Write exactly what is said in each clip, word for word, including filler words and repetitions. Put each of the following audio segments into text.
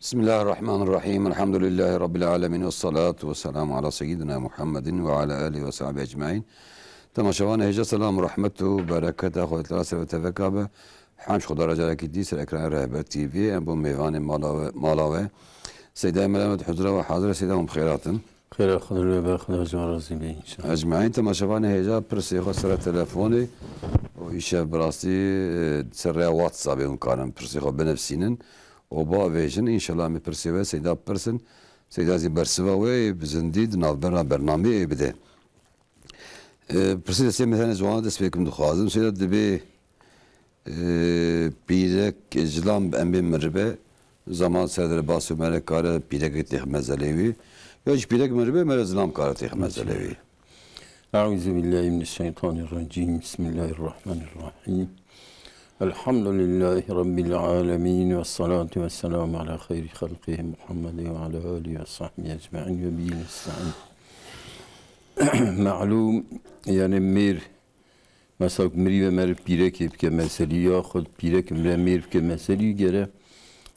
Bismillahirrahmanirrahîm. Elhamdulillahî Rabbil alemin ve salatu ve selamu ala seyyidina Muhammedin ve ala alihi ve sahbihi ecmaîn. Temaşevanê hêja, selam, rehmet û bereketa Xwedê li ser ve teveka be. Hemş Xweda re carekî dî ser ekranê Rehber T V. Em bo mêvanê mala we, mala we. Seydayê Melamet huzura we hazir e. Seyda, hûn bi xêr hatin. Xêra Xwedê li we be, Xweda ji we razî be, înşallah. Ecmaîn temaşevanê hêja pirsê xwe sere telefonê û îşev bi rastî, e, ser rêya WhatsAppê hûn karin pirsê xwe binivîsînin û bavêjin. Înşallah em ê pirsê we Seyda bipirsin. Seyda jî bersiva wê bi zindî di navbera bernameyê bide. E, pirsê destê min hene, ji wan dest pê kim dixwazim. Seyda, dibê Ee, pîrek, zilam em bê miribe, zaman ser derbas û mere kare pîrekê têx mezelê wî. Ya jî pîrek miribe, mere zilam kare têx mezelê wî. Eûzubillahimineşşeytanirracîm. Bismillahirrahmanirrahîm. Elhamdülillahî Rabbil alemin ve salatu ve selamu ala xeyrî xelqî Muhammedin ve ala alihi ve sahbihi ecmaîn ve bihi nestaîn. Malûm, yani mêr Mesela ku mirî ve meriv pîrekê bike meselî, yaxud pîrek mire mêr bike meselî, gere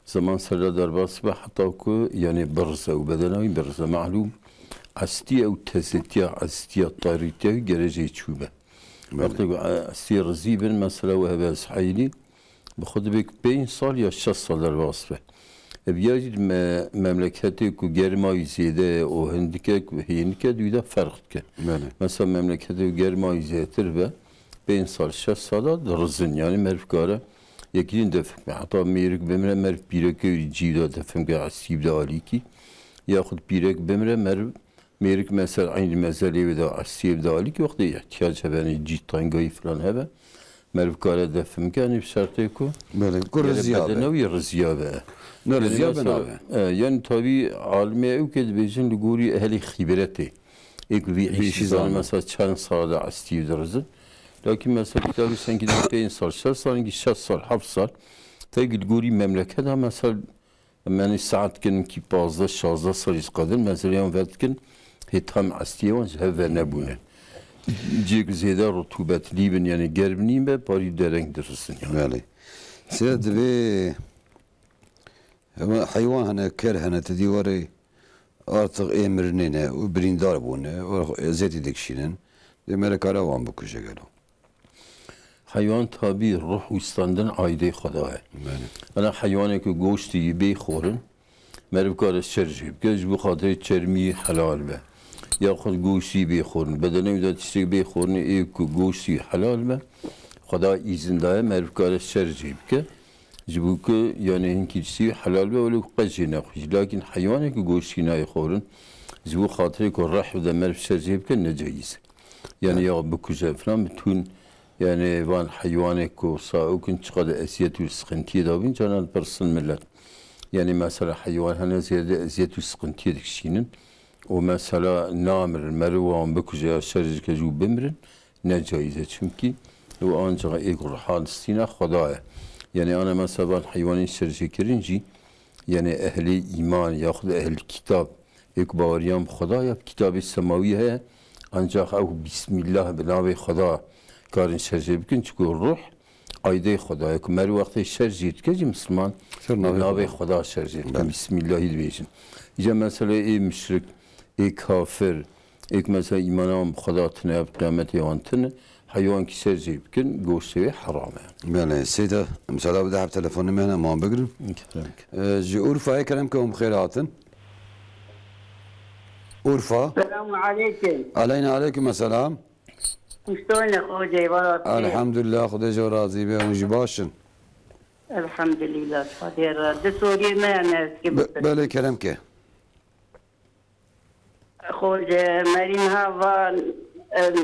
zaman ser de derbas be heta ku, yani, birize û bedena wî birize. Malûm, estî ew tezetiya, estiya tarîtiya wî gere jê çû be. Belê. Wextê ku, e, estî rizî bin, mesela we hebe ez heylî, bi xwe dibe ku pênc sal ya şeş sal derbas be. Ev ya jî me-, memleketê ku germa wî zêde ye û hindike ku hênik e, di wî de ferq dike. Belê. Mesela memleketê ku germa wî zêtir be, pênc sal, şeş sala dirizin. Yani meriv kare yekî din defin bike. Heta mêrik bimire, meriv pîrekê wî cî de defin bike, estî bide alîkî. Yaxud pîrek bimire, meriv Mêrik mesela eynî mezelê wê de estiyê bi dalîk wextê îhtiyac hebe, yanî cî tengayî filan hebe, meriv kare defin bike, yanî bi şertê ku Belê, ku yani riziya be. Bedene wî riziya be. Ne Yani riziya be mesela, nabe. E, yani tabî alimê ew ke dibêjin li gorî ehlê xîbretê. Ê ku vî Vî îşî îşî zanin, zanin. Mesela çend sala de estiyê dirizin. Lakin mesela kitabî senkî de pênc sal, şeş sal, senkî şeş sal, heft sal. Tevî li gorî memleketa mesela Em, yanî saet dikin ki pazdeh, şazdeh salî ji qedin, mezelê wan vedikin, hê tam estiyê wan ji hev ve nebûne. Cêk zêde rutûbetlî bin, yanî germ nîn be, parî dereng dirisin, yanî. Belê. Sê divê, hema heywan hene, ker hene, tu dî werê artık ê mirinê ne û birîndar bûne û eziyetî dikişînin. Dê mere kare wan bikuje gelo. Heywan tabî ruh û standin aîdê Xweda ye. Belê. Ana heywanê ku goştî yî bê xorin, meriv kare şer jê bike, ji bo xatirê çermî helal be. Yaxud goştî bê xorin. Bedenê wî de tiştek bê xorin, ê ku goştî helal be, Xweda îzin daye, meriv kare şer jê bike. Ji bo ku, yani, hinkî tiştî helal be, wele ku qet jê nexwî. Lakin heywanê ku goştî nayê xorin, ji bo xatirê ku reh bide, meriv şer jê bike, necayîz e. Yani ya bikuje filan, bütün, yani van heywanê ku saûkin çiqadir eziyet û sıkıntıyê da bin, canan pirsin millet. Yani mesela heywan hene zêde eziyet û sıkıntıyê dikişînin. O mesela namirin, meriv wan bikuje ya şer jê bike ji û bimirin, ne caiz e. Çünkü o ancak êk ruhan stîna Xweda ye. Yani ana mesela van heywanên şer jê kirin jî, yani ehlê îman yaxud ehl kitab, ê ku baweriyan bi Xweda ya bi kitabê semawî heye, ancaq ew Bismillah, bi navê Xweda karin şer jê bikin, çiku ruh aydê Xweda ye. Ku meriv wextê şer jê dike jî, Misliman Ser bi navê navê Xweda. Xweda şer jê dike. Belê. Bismillahî dibêjin. Îca meselê ê müşrik, ê kafir, ê ku mesela îmana wan bi Xweda tune, bi qiyametê wan tune, heywan ki şer jê bikin, goştê wê heram e. Belê, Seyda, müsaade bide, hep telefonê me hene, em wan bigirin. Kerem ke. Ee, ji Urfayê kerem ke hûn bi xêr hatin. Urfa. Selamun aleyküm. Aleyna aleyküm selam. Kuştoyne xocê, vara xêr. Elhamdülillah, Xwedê ji we razî be, hûn jî baş in. Elhamdülillah, Xwedê re. Di soriyê me ne ez ki Be-, bitir. Belê, kerem ke. Xocê, merî niha va, em,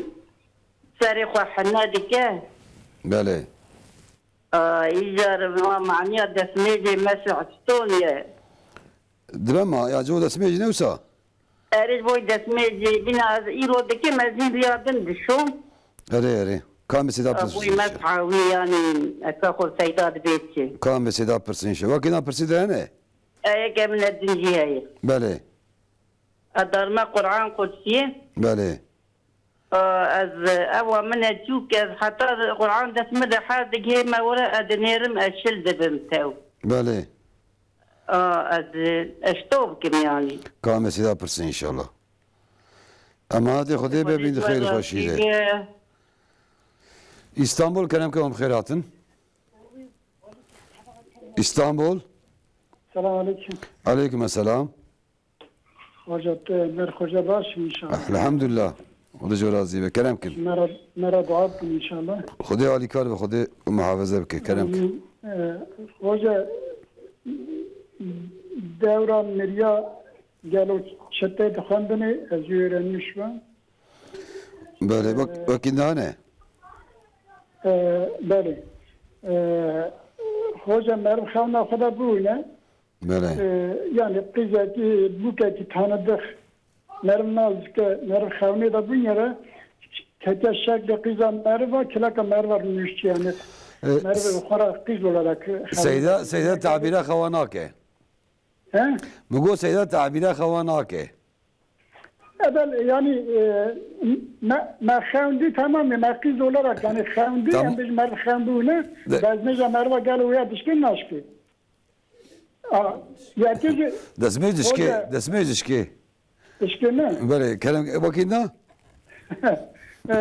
serê xwe hene dike. Belê. A, îcar va maniya destmêjê mesela çiton ye. Dibe ma, ya, cihê destmêjê ne wisa? Erê, ji bo destmêjê bîna ez îro dikim, ez jî riya din dişom. Erê, erê. Kamê Seyda A, pirsî boy işte. Mezhawî, yani, eka xwe Seyda dibê çi? Kamê Seyda pirsî işte. Wekî na pirsî de hene? E, yeke min e din jî heye. Belê. E, darme Qur'an Qudsiyê. Belê. E, ez, ewa min e çûk, ez heta Qur'an dest min de her digihê me were, e, dinêrim, e, şil dibim tew. Belê. A, ez, ez şto bikim yani. Ka em ê sêda pirsin inşallah. Em hatê Xwedê be, bîn di xêr û xweşî de. Îstanbul, kerem ke, em xêr hatin. Îstanbul. Selam aleyküm. Aleyküm selam. Hoca, te, mer hoca baş inşallah. Elhamdülillah. Xwedê ji we razî be. Kerem kin. Mera, mera dua bikin inşallah. Xwedê alîkar be, Xwedê muhafaze bike. Kerem kin. Amin. E, hoca, dewra miriya gelo çi tê dixwendinê, ez jî öğrenmiş bim. Belê, wek, e, wekî nane. E, belê. E, hoca, meriv xewna xwe de bûne. Belê. E, yani qîzekî, bûkekî tanidix, meriv nazike, meriv xewnê de bûnye re, teke şeklê qîza meriva, kileka meriva nuştiye yani. E, meriv xwe re qîz olarak xewnê. Seyda, Seyda tabîra xewa nake. He? Min got Seyda tabîra xewa nake. Ebel, yani, e, me, me xewndî, tamam e, me qîz olarak, yani, xewndî, tamam, em bêjin meriv xewndû ne, de- dezmêja meriva gelo wê ya dişkê naşkê. A, ya tê jî Destmêj dişkê, hoca destmêj dişkê. Dişkê ne? Belê, kerem, e, bakayım da. E,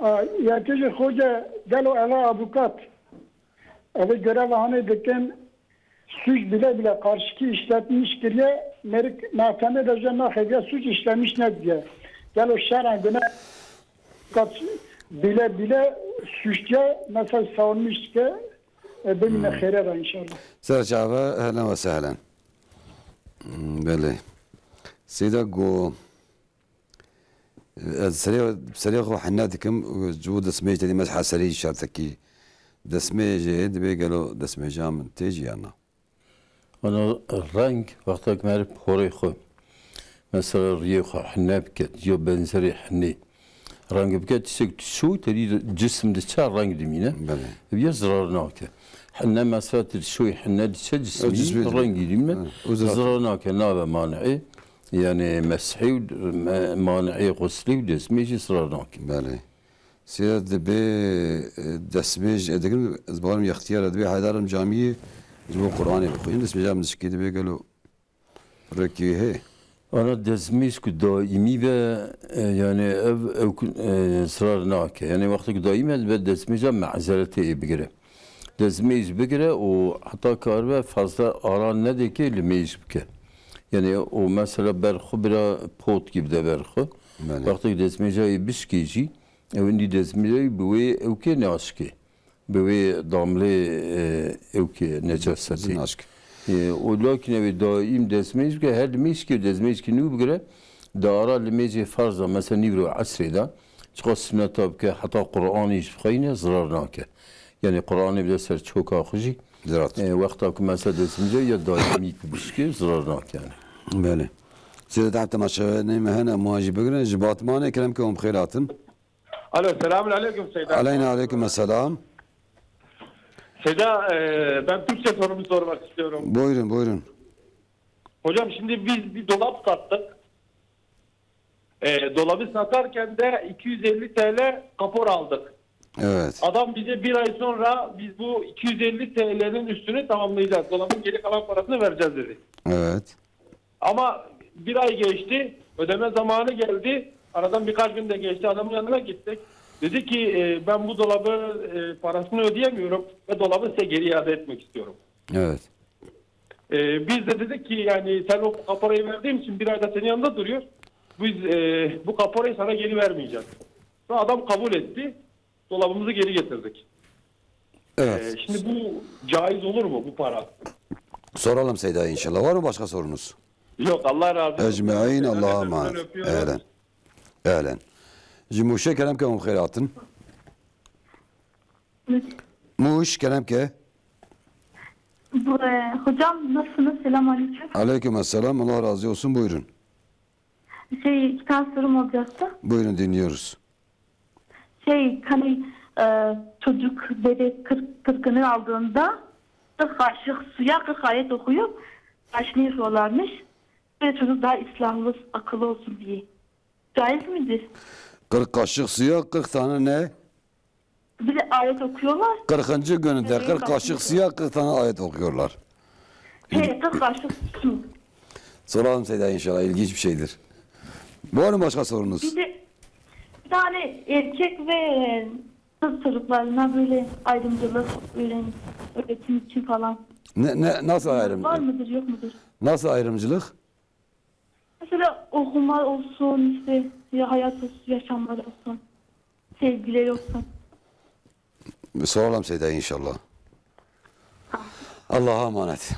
a, ya tê jî hoca gelo ela avukat. Ev ê görev hanê dikin, suç bile bile karşıki işletmiş kiriye, merik mahkeme de jê naxeviye, suç işlemiş ne diye. Gelo şer'en gune kat bile bile suçluya mesela savunmuş ke, e, bimine Hmm. xeyre de inşallah. Ser çava, ehlen ve sehlen. Hmm, belê. Seyda go. Ez serê, serê xwe hene dikim, ji bo destmêj tedî me hesirî şertekî. Destmêjê divê gelo destmêja min tê jî ya na? Ana reng, wextek meriv porê xwe, mesela riyê xwe hene biket, ya benzerê henê reng biket, tiştek tişo, tedî cisim diçe reng dimîne. Belê. Ev ya zirar nake. Hene mesela tişoyê hene diçe, O cismî cismî dimîne. Rengî dimîne. Ha, o zaten. Zirar nake, nabe mani'ê. Yani mesihî û me-, mani'ê xuslî û destmêjî sirar nake. Belê. Sêya dibê, e, destmêj, e, dikin, ez bawerim yextiyar e, dibê heydarim camiyê, ji bo Qur'anê bixwînin, destmêja min dişkê dibê gelo rekî heye. Ana destmêj ku daîmî be, e, yani ev, ew ku, e, sirar nake. Yani wextek ku daîm e, be destmêja me'zeretê ê bigire. Destmêj bigire û heta karibe fazla ara nede ke limêj bike. Yani o mesela ber xwe bira pot gibi de ber xwe. Belê. Wextek destmêja yê bişkê jî, ew indi destmêja yê bi wê ewkê naşke. Bi wê damlê, e, ewkê necasetê. Naşke. E, û lakin ew ê daîm destmêj bike, her limêjkê destmêjkî nû bigire, di ara limêjê ferza, mesela nîvro esrê de, çiqas suneta bike, heta Qur'anê jî bixweyne, zirar nake. Yani Qur'anê bide ser çoka xwe jî. Zirat. E, wexta ku mesela destmêja ya daîmî ku bişkê, zirar nake yani. Belê. Sêde tam temaşevanê me hene, muha jî bigirin. Ji Batmanê kerem ke hûn bi xêr hatin. Alo, selamun aleyküm Seyda. Aleyna aleyküm selam. Seyda, e, ben Türkçe sorumu sormak istiyorum. Buyurun, buyurun. Hocam, şimdi biz bir dolap sattık. E, dolabı satarken de iki yüz elli T L kapora aldık. Evet. Adam bize bir ay sonra biz bu iki yüz elli T L'nin üstünü tamamlayacağız. Dolabın geri kalan parasını vereceğiz dedi. Evet. Ama bir ay geçti, ödeme zamanı geldi. Aradan birkaç gün de geçti, adamın yanına gittik. Dedi ki, e, ben bu dolabı, e, parasını ödeyemiyorum ve dolabı size geri iade etmek istiyorum. Evet. E, biz de dedik ki, yani sen o kaporayı verdiğin için bir ayda senin yanında duruyor. Biz, e, bu kaporayı sana geri vermeyeceğiz. Ve adam kabul etti. Dolabımızı geri getirdik. Evet. Ee, şimdi bu caiz olur mu, bu para? Soralım Seyda inşallah. Var mı başka sorunuz? Yok, Allah razı olsun. Ecmaîn, Allah'a emanet. Öpüyorum. Ehlen. Ehlen. Ji Mûşê kerem ke hûn xêr hatin. Mûş kerem ke. Bu, e, hocam nasılsınız? Selam aleyküm. Aleyküm selam. Allah razı olsun. Buyurun. Şey, iki tane sorum olacaktı. Buyurun, dinliyoruz. Şey, hani, e, çocuk bebek kırk, kırkını aldığında kırk kaşık suya kırk ayet okuyup başını yıkıyorlarmış. Ve çocuk daha ıslahlı, akıllı olsun diye. Caiz midir? Kırk kaşık suya kırk tane ne? Bir de ayet okuyorlar. Kırkıncı gününde kırk kaşık suya kırk tane ayet okuyorlar. He, kırk kaşık su. Soralım Seyda inşallah. İlginç bir şeydir. Var mı başka sorunuz? Bir de bir tane erkek ve kız çocuklarına böyle ayrımcılık öğren, öğretim için falan. Ne, ne, nasıl ayrım? Var mıdır, yok mudur? Nasıl ayrımcılık? Mesela okuma olsun, işte ya hayat olsun, yaşamları olsun, sevgileri olsun. Soralım Seyda inşallah. Allah'a emanet.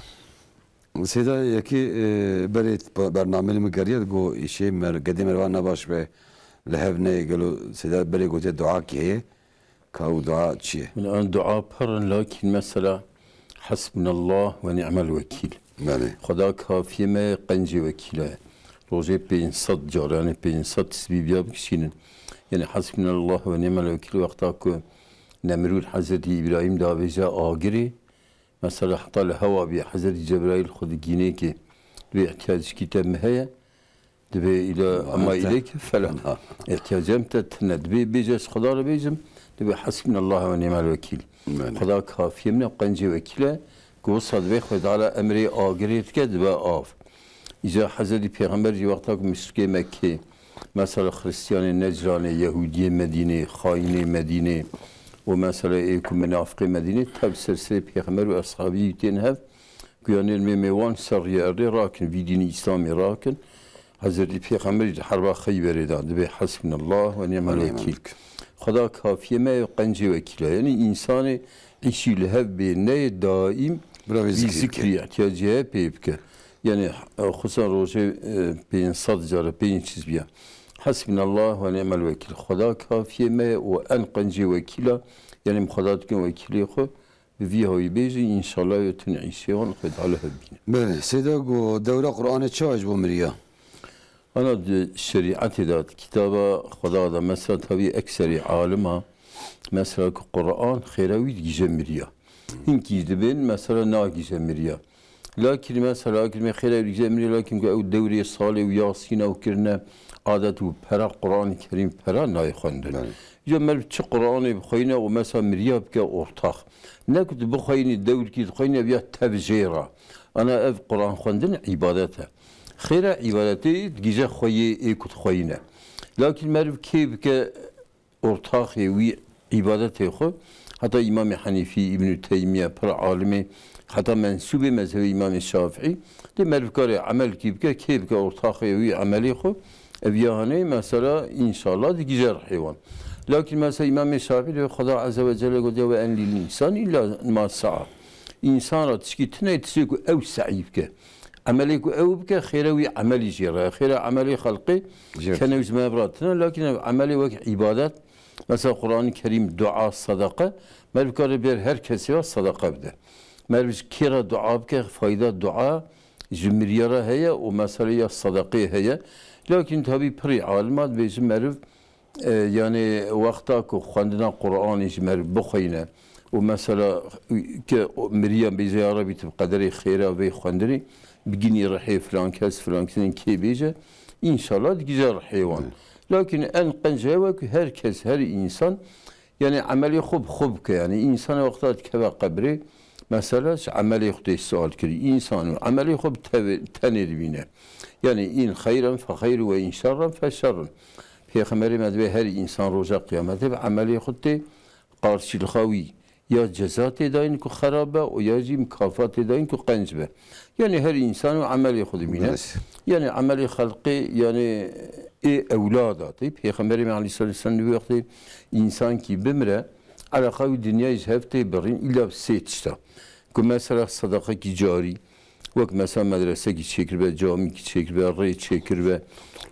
Seyda yekî, e, berê bernameyê min geriya, go şey mer-, gedê mervan nebaş be, li hev neyê gelo Seyda berê gotiye dua kê heye, ka ew dua çi ye? Min an dua pir in, lakin mesela Hasbunallah ve ni'mel vekîl. Belê. Xweda kafiyê me ye, qencê wekîla ye. Rojê pênc sed car, yani pênc sed tesbîh biya bikişînin. Yani Hasbunallah ve ni'mel vekîl wexta ku Nemrûd Hezretî Îbrahîm davêje agirê, mesela heta li hewa bî, Hezretî Cebraîl xwe digînê ke dibê ihtiyacikî te min heye, dibê îla Ema ama te. Îlek falan. Ha. İhtiyacım te tine. Dibê bêje ez Xweda re bêjim, dibê Hasbunallah ve ni'mel vekîl. Belê. Xweda kafiyê min e, qencê wekîl e. Ku wisa dibê Xwedê Teala emrê agirê dike, dibe av. Îca Hezretî Pêxember jî wexta ku muşrikê Mekkê, mesela Xristiyanê Necranê, Yehûdiyê Medînê, xayinê Medînê û mesela ê ku minafiqê Medînê tev ser serê Pêxember û eshabî tên hev, ku yanê me mêwan ser riyê erdê rakin, vî dînî Îslamê rakin. Hezretî Pêxemberî di herba Xeyberê de dibê Hasbunallah ve ni'mel Ve ni'mel vekîl. Vekîl. Xweda kafiyê me ye, qencê wekîl e. Yani însanê îşî li hev bê neyê daîm Bira vê vî zikrî zikrî bike. Ihtiyacê heye pê bike. Yani, e, xusan rojê, e, pênc sed care pênc çiz biya. Hasbunallah ve ni'mel vekîl. Xweda kafiyê me ye û en qencê wekîla, yani em Xweda dikin wekîlê xwe, bi vî hawî bêjî, înşallah yê tune îşê wan Xwedê Teala hev bîne. Belê, Seyda got, dewra Qur'anê çawa ji bo miriya? Ana di şerîetê de, di kitaba Xweda de, mesela tabî ekserî alima, mesela ku Qur'an xêra wî digihîje miriya. Hinkî jî dibên, mesela nagihîje miriya. Lakin mesela, lakin me xêra wî digihîje miriya, lakin ku ew dewrê salê û Yasîna û kirine, adet û pera Qur'anê Kerîm pera nayê xwendin. Belê. Îca meriv çi Qur'anê bixweyne û mesela miriya bike ortax. Ne ku tu bixweyne, dewrkî dixweyne, ev ya tev jê re. Ana ev Qur'an xwendin îbadet e. Xêra îbadetê digihîje xweyê ê ku dixweyne. Lakin meriv kê bike ortaxê wî îbadetê xwe, heta Îmamê Henîfî, Îbnû Teymîye, pir alimê, heta mensûbê mezhebê Îmamê Şafîî, dê meriv karê emelkî bike, kê bike ortaxê wî emelê xwe, ev ya hanê mesela înşallah digihîje rihê wan. Lakin mesela Îmamê Şafîî dê Xweda Azze ve Celle gotiye, "Ve enne lil însani îlla ma sa'a." Însan ra tişkî tune ye, tiştê ku ew se'î bike. Emelê ku ew bike, xêra wî emelî jê re. Xêra emelê xelqê Jê re. Kene ji me ve re tune, lakin ev emelê wek îbadet, mesela Qur'an-ı Kerîm, dua, sadaka, meriv kare ber her kesê ve sadaka bide. Meriv ji kê re dua bike, fayda dua ji miriya re heye û mesela ya sadakê heye. Lakin tabî pirî alima dibêjin meriv, e, yani wexta ku xwendina Qur'anê ji meriv bixweyne û mesela ke miriya bêje, "Ya Rebî, tu bi qederê xêra vê xwendinê bigînî rihê filan kes, filan kesên kê bêje, înşallah digihîje rihê wan." Lakin en qenc ew e ku her kes, her însan, yani emelê xwe bi xwe bike. Yani însan wexta dikeve qebrê, mesela ji emelê xwe tê sual kirî. Însan û emelê xwe bi tevê-, tenê dibîne. Yani in xeyren fe xeyr ve in şerren fe şerrun. Pêxemberê me dibê her însan roja qiyametê bi emelê xwe tê qarşîlixa wî ya ceza tê dayîn ku xerab be û ya jî mukafat tê dayîn ku qenc be. Yani her însan û emelê xwe dibîne. Belê. Yani emelê xelqê, yani ê ewlada tê. Pêxemberê me aleyhisselatu vesselam dibê wextê însankî bimire, eleqa wî dinyayê ji hev tê birîn, îlla bi sê tişta. Ku mesela sedaqekî carî, wek mesela medresekî çêkiribe, camîkî çêkiribe, rê çêkiribe.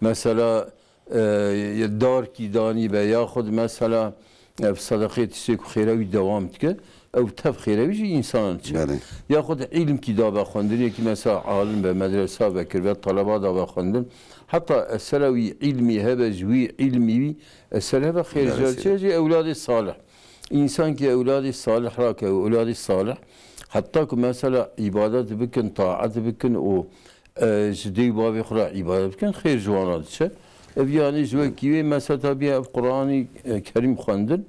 Mesela e, ya darkî danî be, yaxud mesela, e, sedaqê tiştê ku xêra wî dewam dike, ew tev xêra wî jî însanan diçe. Belê. Yaxud îlmkî dabe xwendinê, yekî mesela alim be, medresa vekiribe, taleba dabe xwendin. Heta esera wî îlmî hebe, ji wî îlmî wî eser hebe, xêr Belê, jê re çê jî ewladê salih. Însankî ewladê salih rake, ewladê salih, heta ku mesela îbadet bikin, taet bikin û e, ji dê û bavê xwe re îbadet bikin, xêr ji wan re diçe. Ev yanî ji wekî wê mesela tabiya ev Quranî, e, Kerîm xwendin,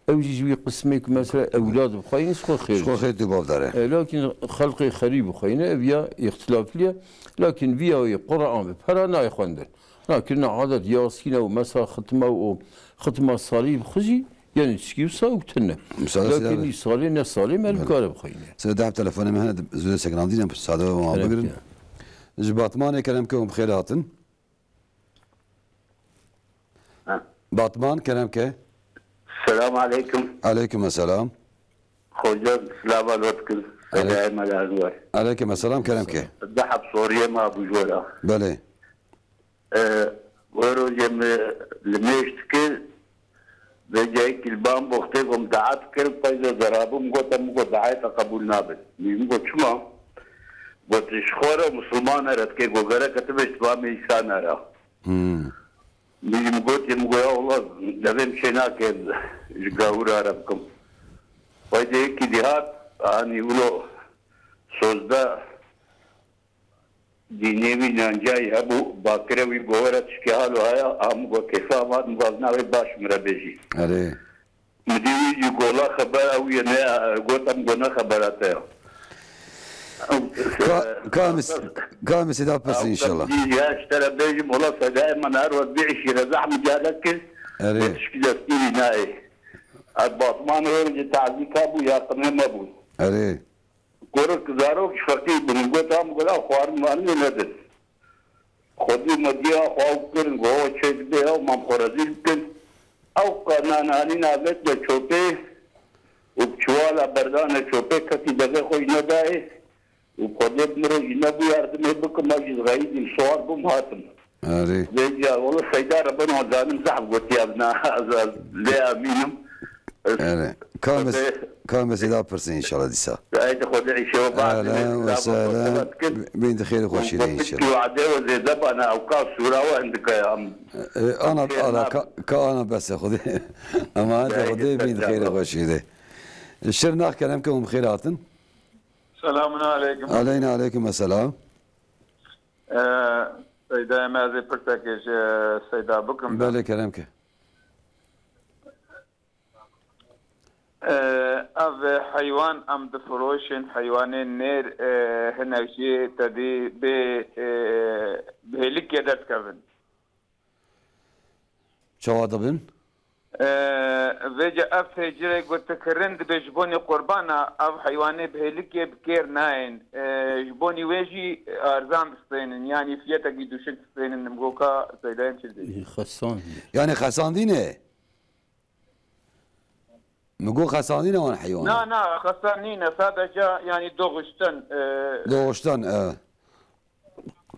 Ew jî ji wî qismê ku mesela ewlad bixwayîne, ji xwe xêr. Ji xwe xêr tu bav dare. E, lakin xelqê xerîb bixwayîne, ev ya îxtilaflî ye. Lakin viya wê Quran bi pera nayê xwendin. Na kirina adet Yasîn û mesela xitma û xitma salî bixwe jî, yani tişkî wisa û tune. Misal Lakin sila- nî salê ne salê me Belê. Nikare bixwayîne. Sila deh telefonê me hene, zû sekinandî ne, sade ve wan Kerem bigirin. ke. Ji Batmanê kerem ke hûn bi xêr hatin. Ha. Batman, kerem ke. Selam aleyküm. Aleyküm selam. Hocam, silava lotkin. Aleyk- Selam aleyküm. Aleyküm selam, kerem ke. Dehab soruye ma bu jora. Belê. Ee, o roje mi li mêş dikir, vê cayê kilban boxtê gom daet kir, peyze zerabim gotem, go daeta qebûl nabin. Min go çima? Got, ji xwe re Musulman e, redikê go gerek e tu bêj, tu ba me îsa nera. Hmm. Min jî min gotî, min go ya wela devê min çê nake ji gahûra re bikim. Xwedê yekî dî hat, anî wilo sozda dînê wî nancayî hebû, bakire wî govera tişkê halo haya, a min go kêfa vat, min vat navê baş min re bêjî. Erê. Min dî wî jî gola xebera wî ye, ne, gotem go ne xebera te ya. Ka, ka mis, ka misîda pirsin inşallah. Dî ya ji te re bêjim, ola sedayê me her wet bî îşî re zehf mücadele kir. Erê. Ve tişkî destûrî nayê. Ez Batmanê wê ji tazî ka bû, ya qinê me bû. Erê. Kurik zarok ji feqîr bûn. Min got, "Am gula xwarin warinê nedin." Xwedî me diya xwe ew kirin, go çê dibe ew mam xwe rezîl bikin. Ew qe nananîna vetne çopê û bi çiwala berdane çopê, ketî devê xwe jî nedayê û Xwedê bi min re jî nebû yardimê bikim, ez jî zixeyîdîm, siwar bûm, hatim. Erê. Vêca, wele Seyda Rebeno zanim zehf gotiya vina, ez, ez lê emînim. Erê. Ka mes-, Xwedê ka mesêda pirsin inşallah dîsa. Haydi Xwedê îşe ve Ehlen ve sehlen. Bin di xêr û xweşî de inşallah. Wadê ve zêde bana, ew ka sûra we hindika ya. E, ana, ana, ka, ka ana bes e Xwedê. Ama hadi Xwedê bin di xêr û xweşî de. Şirnax, kerem ke hûn bi xêr hatin. Selamun aleyküm. Aleyna aleyküm selam. Ee, Seyda, em ez ê pirsekê ji Seyda bikim. Belê, kerem ke. Ee, ev heywan em difiroşin, heywanên nêr, ee, hinek jî tedî bê, ee, bihêlikê derdikevin. Çawa dibin? Ee, vêca ev têcirê ku tu kirin dibe ji bonê qurbana, ev heywanê bihêlikê bi kêr nayên. Ee, ji bonî wê jî erzan distênin, yanî fiyetekî dûşik distênin, nimgoka Seydayan çi dibêjî? Xesan. Yani xesandî ne? Mi got xesandî ne wan heywan? Na, na, xesan nîne, sadece yani doğuştan, ee, Doğuştan, e.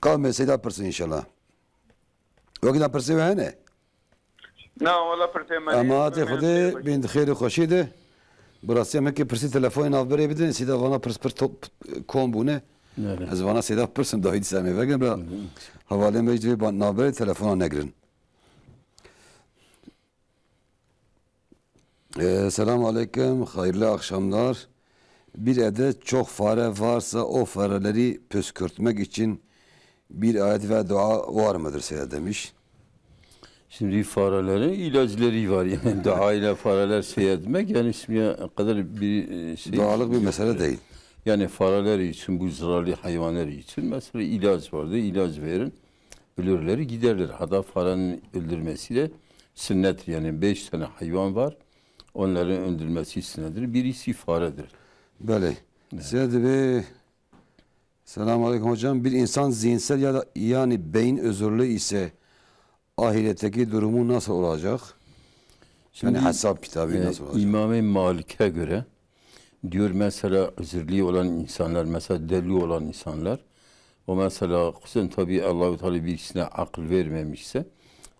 Ka mesêda pirsin inşallah. Wekî da pirsê we hene? Na, wela pirsê me Ama nîne, hatê me Xwedê nîne. Bin di xêr û xweşî de. Bi rastî em heke pirsî telefonê navberê bidin, sîda vana pirs pir top, kom bûne. Nere? Ez vana sêda pirsim dahî dîsa em ê vegirin, bira. Hı hı. Hevalê me jî divê ba-, navberê telefona negirin. Ee, selamun aleyküm, hayırlı akşamlar. Bir evde çok fare varsa o fareleri püskürtmek için bir ayet ve dua var mıdır Seyda demiş. Şimdi farelerin ilaçları var. Yani dua ile fareler şey etmek, yani şimdiye kadar bir, e, şey Dualık bir yok. Mesele değil. Yani fareler için, bu zararlı hayvanlar için mesela ilaç vardı. İlaç verin, ölürler, giderler. Hatta farenin öldürmesi de sünnettir. Yani beş tane hayvan var. Onların öldürmesi sünnettir. Birisi faredir. Belê. Evet. Seyda Bey, Selamun aleyküm hocam. Bir insan zihinsel ya da, yani beyin özürlü ise ahiretteki durumu nasıl olacak? Şimdi, Yani hesap kitabı e, nasıl olacak? İmam-ı Malik'e göre diyor, mesela özürlü olan insanlar, mesela deli olan insanlar, o mesela khususen tabi Allahu Teala birisine akıl vermemişse,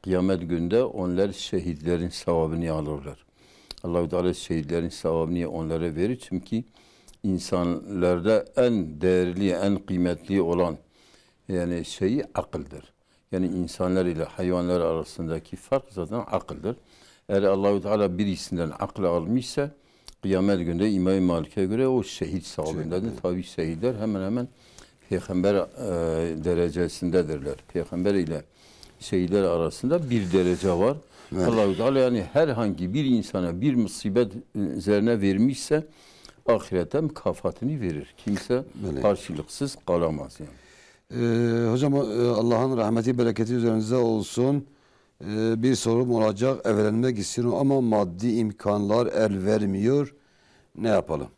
kıyamet günde onlar şehitlerin sevabını alırlar. Allahu Teala şehitlerin sevabını onlara verir. Çünkü insanlarda en değerli, en kıymetli olan, yani şeyi akıldır. Yani insanlar ile hayvanlar arasındaki fark zaten akıldır. Eğer Allahu Teala birisinden aklı almışsa, kıyamet günde İmam-ı Malik'e göre o şehit sevabındadır. Şehit. Tabi şehitler hemen hemen peygamber, e, derecesindedirler. Peygamber ile şehitler arasında bir derece var. Belê. Allahu Teala yani herhangi bir insana bir musibet, e, üzerine vermişse ahirete mükafatını verir. Kimse Belê. karşılıksız kalamaz yani. Ee, hocam, e, Allah'ın rahmeti, bereketi üzerinize olsun. Ee, bir sorum olacak. Evlenmek istiyorum ama maddi imkanlar el vermiyor. Ne yapalım?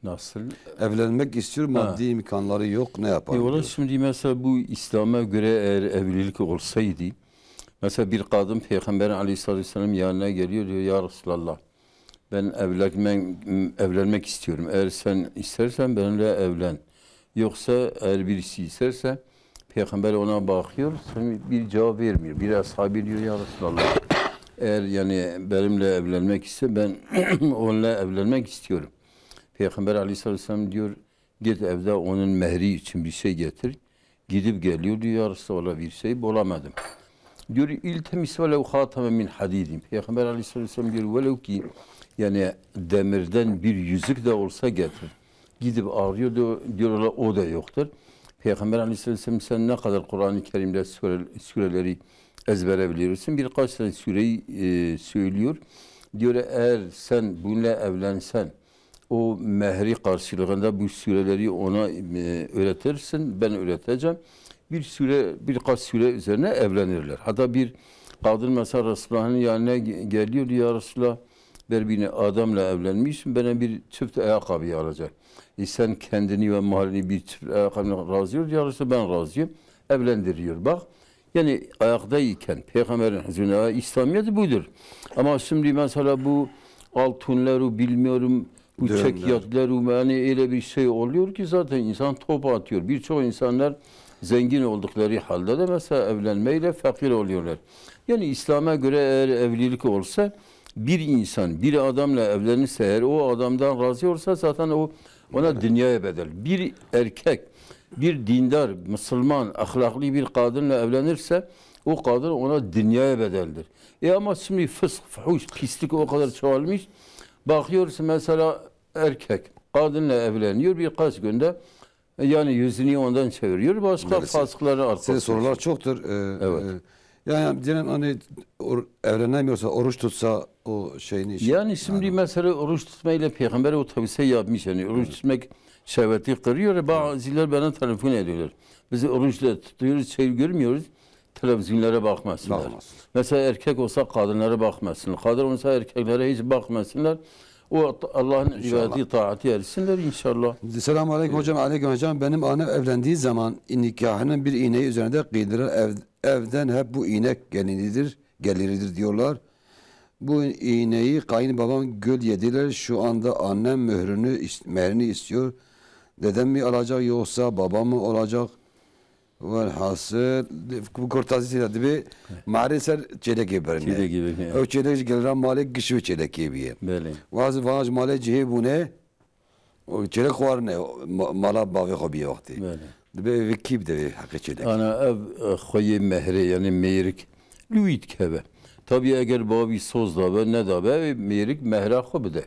Nasıl? Evlenmek istiyor, Ha. maddi imkanları yok. Ne E, yapalım ola diyor. şimdi mesela bu İslam'a göre eğer evlilik olsaydı, mesela bir kadın Peygamber Aleyhisselatü Vesselam yanına geliyor, diyor, "Ya Resulallah, ben evlenmek, evlenmek istiyorum. Eğer sen istersen benimle evlen. Yoksa eğer birisi isterse," Peygamber ona bakıyor, sonra bir cevap vermiyor. Bir ashabi diyor, "Ya Resulallah, eğer yani benimle evlenmek ise ben onunla evlenmek istiyorum." Peygamber Aleyhisselatü Vesselam diyor, "Git evde onun mehri için bir şey getir." Gidip geliyor, diyor, "Ya Resulallah, bir şey bulamadım." Diyor, "İltemis velev hatemen min hadidin." Peygamber Aleyhisselatü Vesselam diyor, "Velev ki yani demirden bir yüzük de olsa getir." Gidip arıyor, diyor, diyor, "Ola o da yoktur." Peygamber Aleyhisselatü Vesselam, "Sen ne kadar Kur'an-ı Kerim'de sure-, sureleri ezbere biliyorsun?" Birkaç tane sureyi, e, söylüyor. Diyor, "Eğer sen bununla evlensen, o mehri karşılığında bu sureleri ona, e, öğretirsin, ben öğreteceğim." Bir süre, birkaç süre üzerine evlenirler. Hatta bir kadın mesela Resulullah'ın yanına ge-, geliyor, diyor, "Ya Resulullah, ben bir adamla evlenmişim, bana bir çift ayakkabı alacak. E, sen kendini ve malini bir çift ayakkabına razı ol." "Ya Resulullah, ben razıyım." Evlendiriyor, bak. Yani ayaktayken Peygamberin huzuruna, İslamiyet budur. Ama şimdi mesela bu altınlar, o bilmiyorum, bu Düğünler. çekyatlar, o yani öyle bir şey oluyor ki zaten insan top atıyor. Birçok insanlar zengin oldukları halde de mesela evlenmeyle fakir oluyorlar. Yani İslam'a göre eğer evlilik olsa, bir insan bir adamla evlenirse, eğer o adamdan razı olsa, zaten o ona dünyaya bedel. Bir erkek bir dindar, Müslüman, ahlaklı bir kadınla evlenirse, o kadın ona dünyaya bedeldir. E ama şimdi fısk, fuhuş, pislik o kadar çoğalmış. Bakıyoruz mesela erkek kadınla evleniyor, birkaç günde, e, yani yüzünü ondan çeviriyor, başka Maalesef. fasıkları Size arkasına. sorular çoktur. Ee, Evet. e, yani diyelim hani or- evlenemiyorsa, oruç tutsa o şeyini iş- Yani şimdi yani. mesela oruç tutmayla Peygamber o tavsiye yapmış, yani oruç tutmak şehveti kırıyor. Bazıları bana telefon ediyorlar. Biz oruç da tutuyoruz, şey görmüyoruz. Televizyonlara bakmasınlar. Bakmasın. Mesela erkek olsa kadınlara bakmasın. Kadın olsa erkeklere hiç bakmasınlar. O Allah'ın İnşallah. ibadeti, taati ersinler inşallah. Selamun aleyküm hocam. Aleyküm hocam. Benim annem evlendiği zaman nikahının bir iğneyi üzerinde kıydıran ev, evden hep bu iğne gelinidir, geliridir diyorlar. Bu iğneyi kayınbabam gül yediler. Şu anda annem mührünü is- mehrini istiyor. Dedem mi alacak yoksa babam mı olacak? Velhasıl, bu kurtazî sîra dibe, marê ser çêlekê birine. Çêlekê birine. Ew çêlek ji gelra malê giş ve çêlekê biye. Belê. Vaz, vaz malê cihê bûne, o çêlek xwarine, ma- mala bavê xwe biye wextê. Belê. Dibe ve kî bide ve heqê çêlek. Ana ev, e, xweyê mehrê, yani mêrik, li wî dikeve. Tabii eger bavî soz dabe, nedabe, ev mêrik mehra xwe bide.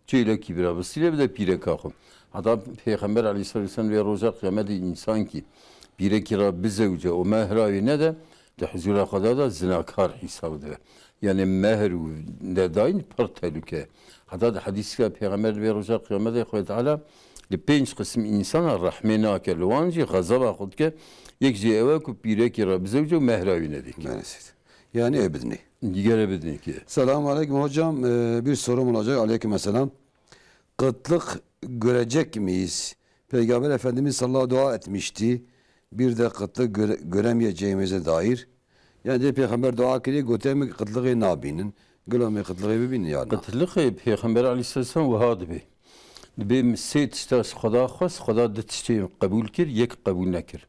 Çêlekî bira, bi sîlê bide pîreka xwe. Heta Pêxember aleyhisselatu vesselam vê roja qiyamete însan kî pîrekî re bizewce û mehra wî nede, di huzûra Xweda de zinakar hîsab dibe. Yani mehr û nedayîn pir tehlûke. Heta di hedîska Pêxember di vê roja qiyamete Xwedê Teala li pênc qisim însana rehmê nake, li wan jî xezeba xwe dike, yek jê ew e ku pîrekî re bizewce û mehra wî nedike. Maalesef. Yani ew bidinê. Digere bidinê ki. Selamun aleyküm hocam. Ee, bir sorum olacak. Aleyküm selam. Kıtlık görecek miyiz? Peygamber Efendimiz sallallahu dua etmişti. Bir de kıtlık göre- göremeyeceğimize dair. Yani de Peygamber dua kiriye, gote mi kıtlığı nabinin. Gula me kıtlığı bibinin yani. Qitliqê Pêxember aleyhisselam wiha dibe. Dibe min sê tişta ji Xweda xwest, Xweda du tiştê qebûl kir, yek qebûl nekir.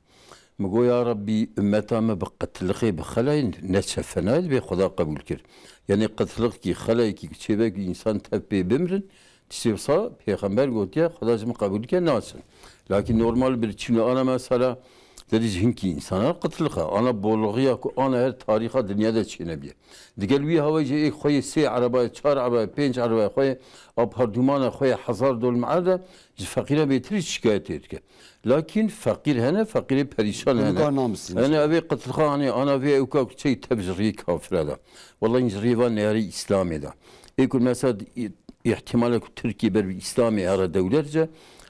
Min got, ya Rebbî, ummeta min bi qitliqê, bi xelayê neçefinayê, dibe Xweda qebûl kir. Yani qitliqkî, xelayekî ku çêbe ku însan tev pê bimrin, tiştê wisa Pêxember gotiye, Xweda ji min qebûl ke, naçin. Lakîn normal bir çîno ana mesela Derî ji hinkî însanan qitliq e. Ana boloxiya ku ana her tarîxa dinya de çênebiye. Digel wî hawayê jî êk xweyê sê erebayê, çar erebayê, pênc erebayê xweyê, apardûmana xweyê hezar dolmere de ji feqîra bêtir şikayetê dike. Lakîn feqîr hene, feqîrê perîşan hene. Nikar namistîn Hene işte. Evê qitlixa hanê, ana vê ewka ku çey tev ji riyê kafire de. Wallahî ji riyê van neyarê Îslamê de. Ê ku mesela î-, îhtimale ku Tirkiye ber bi Îslamê here dewlet ce,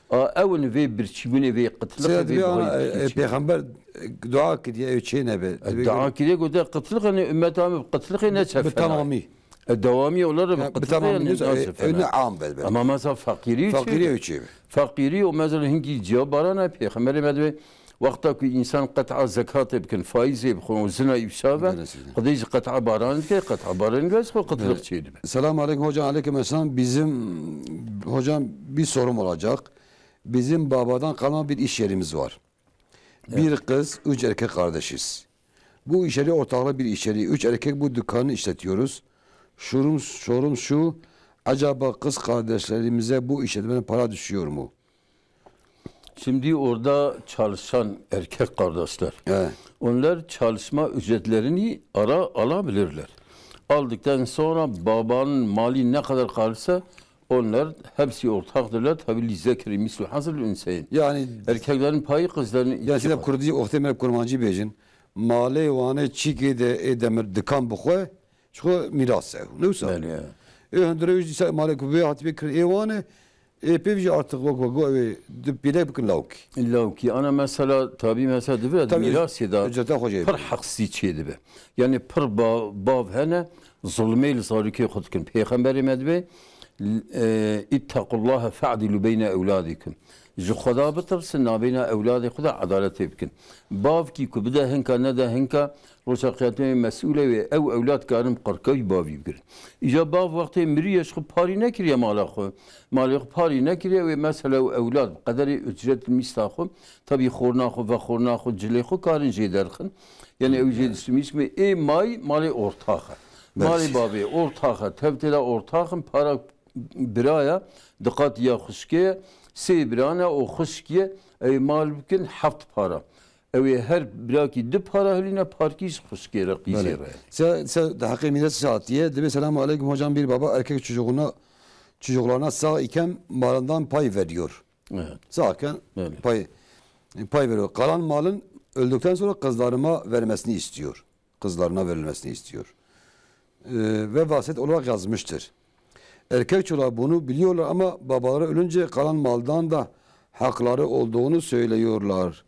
a ew in vê birçîbûnê vê qitliqê Seyda vê dibê ana, bihayî e, e, pêxember, e, dua kiriye ew çê nebe. E, Dibê dua gel- kiriye gote qitliqê ne ümmeta me bi qitliqê ne Bi çefena. Temamî. E, dewamî ola re bi Ya, bi qitliqê temamî ne diyorsa, e, naçefena. Öne am ver belki. Ama mesela feqîrî Feqîrî çê? Ew çê be. Feqîrî û mesela hinkî ciya barana pêxemberê me dibê wexta ku însan qet'a zekatê bikin, faîzê bixwin û zina îfşa ve, Belê seyda. Xwedê jî qet'a baran dike, qet'a baran dike, xwe qitliq Evet. çê dibe. Selamun aleyküm hocam, aleyküm esselam. Bizim, hocam, bir sorum olacak. Bizim babadan kalma bir iş yerimiz var. Evet. Bir kız, üç erkek kardeşiz. Bu iş yeri ortaklı bir iş yeri. Üç erkek bu dükkanı işletiyoruz. Sorum, sorum şu, acaba kız kardeşlerimize bu işletmeden para düşüyor mu? Şimdi orada çalışan erkek kardeşler, He. onlar çalışma ücretlerini ara alabilirler. Aldıktan sonra babanın mali ne kadar kalırsa onlar hepsi ortaktırlar. Tabi li zekri mislu hazil ünseyin. Yani Erkeklerin payı, kızların iki Yani size payı. Kurdi, oxtê me kurmancî bêjin. Malê wane çîkê de ê demir dikan bixwe, ji xwe mîras e. Ne wisa? Belê, ya. Ê hundure wî dîsa malê ku vê hatibê kirin ê wane, ê pêv jî artık wek wek ew ê di pîlek bikin lawkî. Lawkî. Ana mesela, tabi mesela dibe Tabii, mîrasê de ücreta xwe jê pir bikin. Heqsî çê dibe. Yani pir ba-, bav hene, zulmê li zarokê xwe dikin. Pêxemberê me dibe, e, "İttequllaha fe'dilu beyne evladikum." Ji Xweda bitirsin, nabeyna ewladê xwe de edaletê bikin. Bavkî ku bide hinka, nede hinka, roja qiyamê mesûl e wê ew ewlad karin qirkewî bavî bigirin. Îca bav wextê miriye ji xwe parî nekiriye mala xwe. Malê xwe parî nekiriye wê mesela ew ewlad bi qederê ücret mîsta xwe, tabi xorna xwe, vexorna xwe, cilê xwe karin jê derxin. Yani ew jê dişimîş me ê may malê ortax e. Belê. Malê bavê ortax e, tevtê de ortax in, para biraya, diqat ya xwişkê ye, sê birane û xwişkiye, ew mal bikin heft para. Ew ê her birakî du para hilîne, parkî ji xwişkê re, qîzê Belê. Re. Se, se, de heqê mîres hatiye. Dibê, "Selamun aleyküm hocam, bir baba erkek çocuğuna, çocuklarına sağ iken malından pay veriyor." Evet. Sağken Belê. pay, pay veriyor. Kalan malın öldükten sonra kızlarıma vermesini istiyor. Kızlarına verilmesini istiyor. Ee, ve vasiyet olarak yazmıştır. Erkek çocuğa bunu biliyorlar ama babaları ölünce kalan maldan da hakları olduğunu söylüyorlar.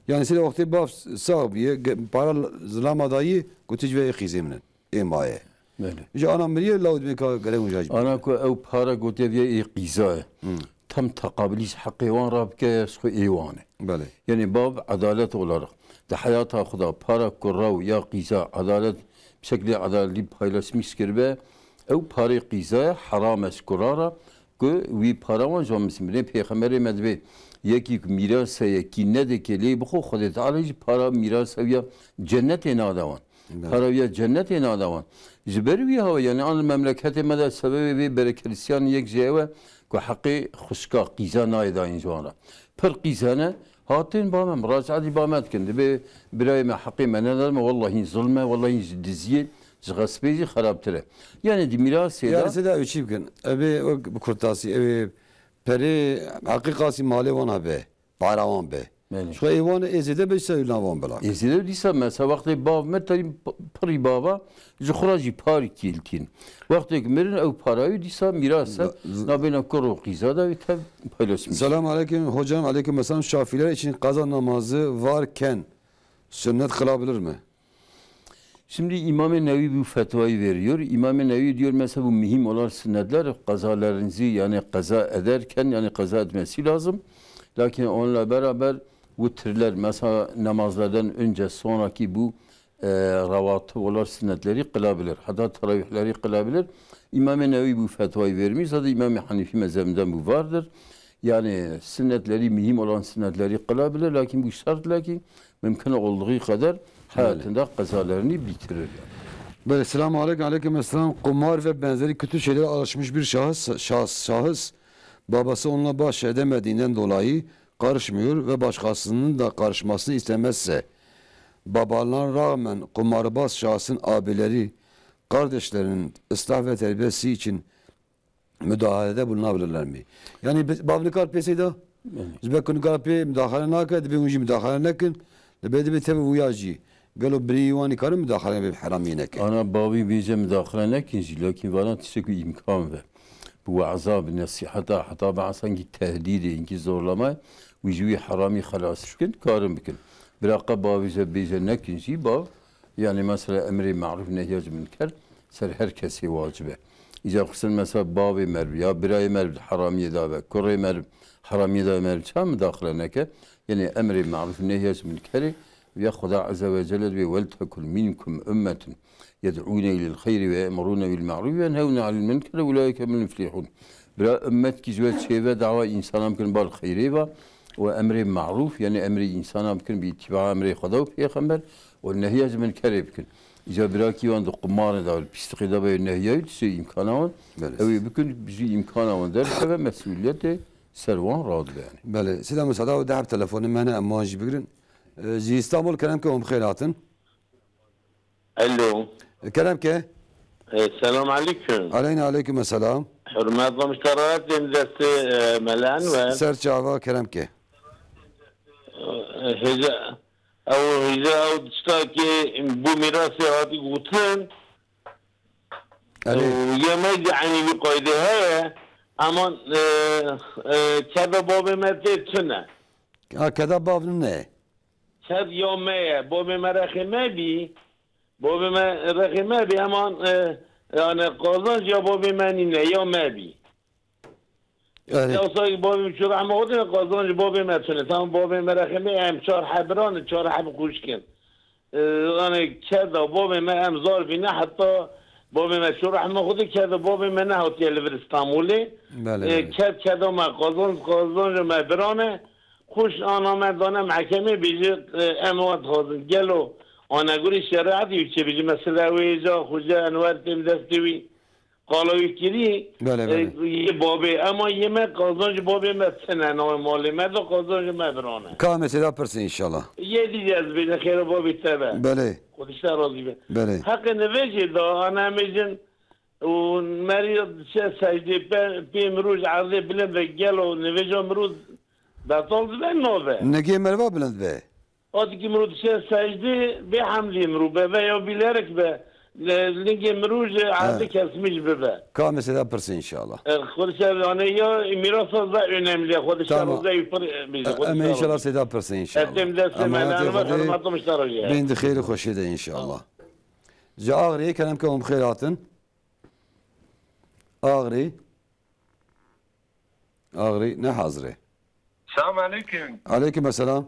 Yani sê wextê bav sağ biye, ge-, para zilama dayî, gotiş ve qîzê min in. Ê maye. Belê. Ji ana miriye law dibê ka gerek wî jaj Ana ku ew para gotiye viya ê qîza ye. Hmm. Tam teqabiliş heqê wan rabike, ji xwe ê wan e. Belê. Yani bav edalet olarak di heyata xwe de para ku rew ya qîza edalet, bi şeklê edaletî paylaşmîş kiribe, ew parê qîza ye, heram e ji kura re ku wî para wan ji wan misin. Binê Pêxemberê me dibê yekî ku mîrasa yekî nedike lê bixwe, Xwedê Teala jî para mîrasa wî ya cennetê nade wan. Belê. Para wî ya cennetê nade wan. Ji ber wî hawa, yani an memleketê me de sebebê vê berekelistiyan yek jê ew e ku heqê xwişka qîza nayê dayîn ji wan re. Pir qîz hene, hatin ba me, muracaetî ba me dikin. Dibê birayê me heqê me neda me, wellahî zulm e, wellahî ji diziyê, ji xespê jî xerabtir e. Yani di mîrasê Yani de sê de ew çî bikin. Ev ê wek bi kurtasî, ew ê perê heqîqasî malê wan hebe. Para wan be. Belê. Ji xwe ê wan ê zêde be, ji ser nav wan bila. Ê zêde dîsa mesela wextê bav me terî p-, pirî bava ji xwe re jî parî kîltîn. Wextê ku mirin ew para wî dîsa mîras e, Na-, z- nabêna kur û qîza de wî tev paylaşmîş. Selamun aleyküm hocam, aleyküm selam. Şafiler için kaza namazı varken sünnet kılabilir mi? Şimdi İmam-ı Nevevi bu fetvayı veriyor. İmam-ı Nevevi diyor, mesela bu mühim olan sünnetler kazalarınızı, yani kaza ederken, yani kaza etmesi lazım. Lakin onunla beraber witirler, mesela namazlardan önce sonraki bu, e, revatib olan sünnetleri kılabilir. Hatta teravihleri kılabilir. İmam-ı Nevevi bu fetvayı vermiş. Zaten İmam-ı Hanefi mezhebinden bu vardır. Yani sünnetleri, mühim olan sünnetleri kılabilir. Lakin bu şartla ki mümkün olduğu kadar hayatında kazalarını bitirir yani. Belê, selamun aleyküm, aleyküm selam. Kumar ve benzeri kötü şeylere alışmış bir şahıs, şahıs, şahıs, babası onunla baş edemediğinden dolayı karışmıyor ve başkasının da karışmasını istemezse, babalarına rağmen kumarbaz şahsın abileri, kardeşlerinin ıslah ve terbiyesi için müdahalede bulunabilirler mi? Yani bi-, bav nikar pê seyda? Belê. Ji ber ku nikar pê müdahale nake, dibê hûn jî müdahale nekin, dibê, dibê tevî wîya jî. Gelo birî wan nikarin müdahale bi heramî neke? Ana bavî bêje müdahale nekin jî, lakin vana tiştekî îmkan ve. Bi we'za, bi nesîheta, heta behsa hingî tehdîdê, hingî zorlama, wî ji wî heramî xelas bikin, karin bikin. Bira qe bavî ze bêje nekin jî, bav, yani mesela emrê maruf nehya ji münker ser her kesê wacib e. Îcar xistin mesela bavê merv ya birayê merv di heramiyê da ve, kurê merv heramiyê da merv ça müdahale neke. Yani emrê maruf nehya ji münkerê ya Xuda Azze ve Celle dibe, "Vel tekun minkum ummetun yed'ûne ilel xeyri ve ye'murûne bil ma'rûf ve yenhewne anil münker ve ulaike humul muflihûn." Bira ümmet ki ji we çêve dawa insana bikin bal xeyrê va û emrê maruf, yani emrê insana bikin bi ittiba emrê Xuda û pêxember û nehya ji münkerê bikin. Îca bira ki wan di qumarê da, pîstiqê da be nehya û tiştê îmkana wan. Belê. Ew ê bikin ji îmkana wan derkeve, mesûliyetê ser wan radibe yani. Belê. Sida Musa da deheb telefonê me hene, em wan jî bigirin. Ee, ji Îstanbul kerem ke hûn bi xêr hatin. Alo. Kerem ke. E, selam aleyküm. Aleyna aleyküm selam. Hürmetli müşteriler, dem destê, e, Mela Enwer. Ser çava kerem ke. E, hêja, ew hêja ew tişta ki bu mirasê hatî gotin. Erê. Û yê me jî eynî vî qaydê heye. Ama, e, e, keda babê me tê tune. Ha, keda bav ne? Ser ya me ye, bavê me rexê me bî, bavê me rexê me bî, heman, e, yani qazanc ya bavê me nîne, ya me bî. Erê. Ya wisa bavê min çû rehma Xwedê, qazanc bavê me tune. Tam bavê me rexê me, em çar heb biran in, çar heb xwişk in. E, yani keda bavê me em zar bîne, heta bavê me çû rehma Xwedê, keda bavê me nehatiye li vir Stenbolê. Belê, E, belê. Ked keda me qazanc, qazanc me birane. Xwişk ana me dane mehkemê bêje, e, em wan dixwazin. Gelo anegurî şerîetê wî çêbêje? Mesela wê ca Xoce Enwer têm destê wî qala wî kirî, Belê, e, belê. Yê babê. Ema yê me qazanc babê me tine, navê malê me de qazanc me birane. Ka em ê sêda pirsin inşallah. Yê dî ez bêjin xêra babê te be. Belê. Xwedî ji te razî be. Belê. Heqê nivêjê da, ana em ê jin û merî diçe secdê pe-, pê mirû ji erdê bilind be, gelo nivêja mirû betal dibe, nabe? Nigê meriva bilind be. Atikî mirû diçe secdê bê hemdê mirû be veya bîlerik be, li-, lingê mirû ji erdê Ha. kesmîş bibe. Ka em ê sêda pirsin inşallah. E, Xwedê ser, yani ya mirasa zaf önemli, Xwedê ser Tamam. zaf pir, e, bêje, E, Xwedê em ê ser inşallah razî. Sêda pirsin inşallah. Etêm destê Emanetê Mela Enwer, Xwedê, hurmetê muştera jî. Bên di xêr û xweşê de inşallah. Ji Axriyê kerem ke hûn bi xêr hatin. Axrî. Axrî ne hazirê. Selam aleyküm. Aleyküm selam.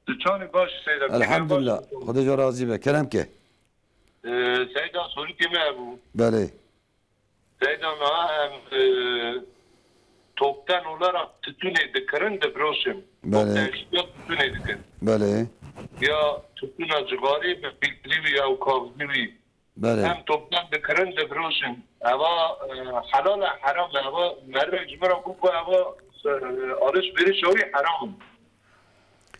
Tu çawa baş Seyda? Elhamdülillah. Xwedê ji razî be. Kerem ke. Ee, Seyda, sorî kime bu? Belê. Seyda, na em, e, toptan olarak tütünü dikirin, dibroşin. Belê. Toptan şiya tütünü dikin. Belê. Ya tütüna cigarî bi filtrî wî ew kaxizî wî. Belê. Em toptan dikirin, difiroşin. Eva, e, helal e, heram e? Eva merivek ji min re got ku eva, e, alişveriş wî heram e.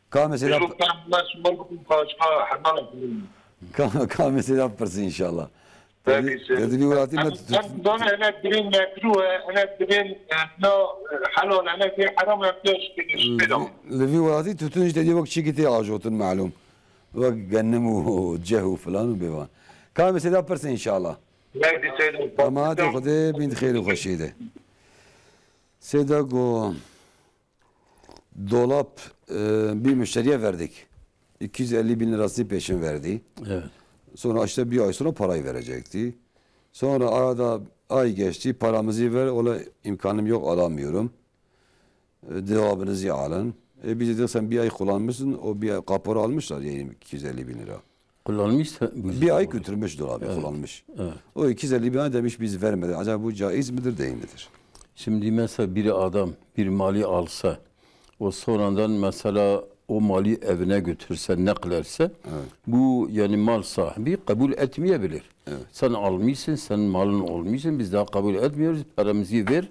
Ka em ê sêda Ji pen me sual bikin, ka çiqa helal e, heram e? Ka, ka em ê sêda bipirsin inşallah. Belkî Te di-, sê. Te di vî welatî me Em, em zane ene dibên mekruh e, ene dibên, e, na, e, helal e, ene dibên heram e, em pêş kiriş Li pêda. vî, li vî welatî tütün jî te dî wek çîkî tê ajotin malûm. Wek genim û ceh û filan û bêvan. Ka em ê sêda pirsin inşallah. Belkî seyda. Emanetê Xwedê, bîn di xêr û xweşiyê de. Seyda go, dolap, e, bir müşteriye verdik. iki yüz elli bin lirasını peşin verdi. Evet. Sonra işte bir ay sonra parayı verecekti. Sonra arada ay geçti, paramızı ver, ola imkanım yok, alamıyorum. E, cevabınızı alın. E, biz de dedik, sen bir ay kullanmışsın, o bir ay kapora almışlar yani iki yüz elli bin lira. Kullanmış, Bir ay götürmüş dolabı, Evet. kullanmış. Evet. O iki yüz elli bin lira demiş, biz vermedik. Acaba bu caiz midir, değil midir? Şimdi mesela bir adam bir mali alsa, o sonradan mesela o mali evine götürse, naklerse, Evet. bu yani mal sahibi kabul etmeyebilir. Evet. Sen almışsın, sen malın olmuşsun, biz daha kabul etmiyoruz, paramızı ver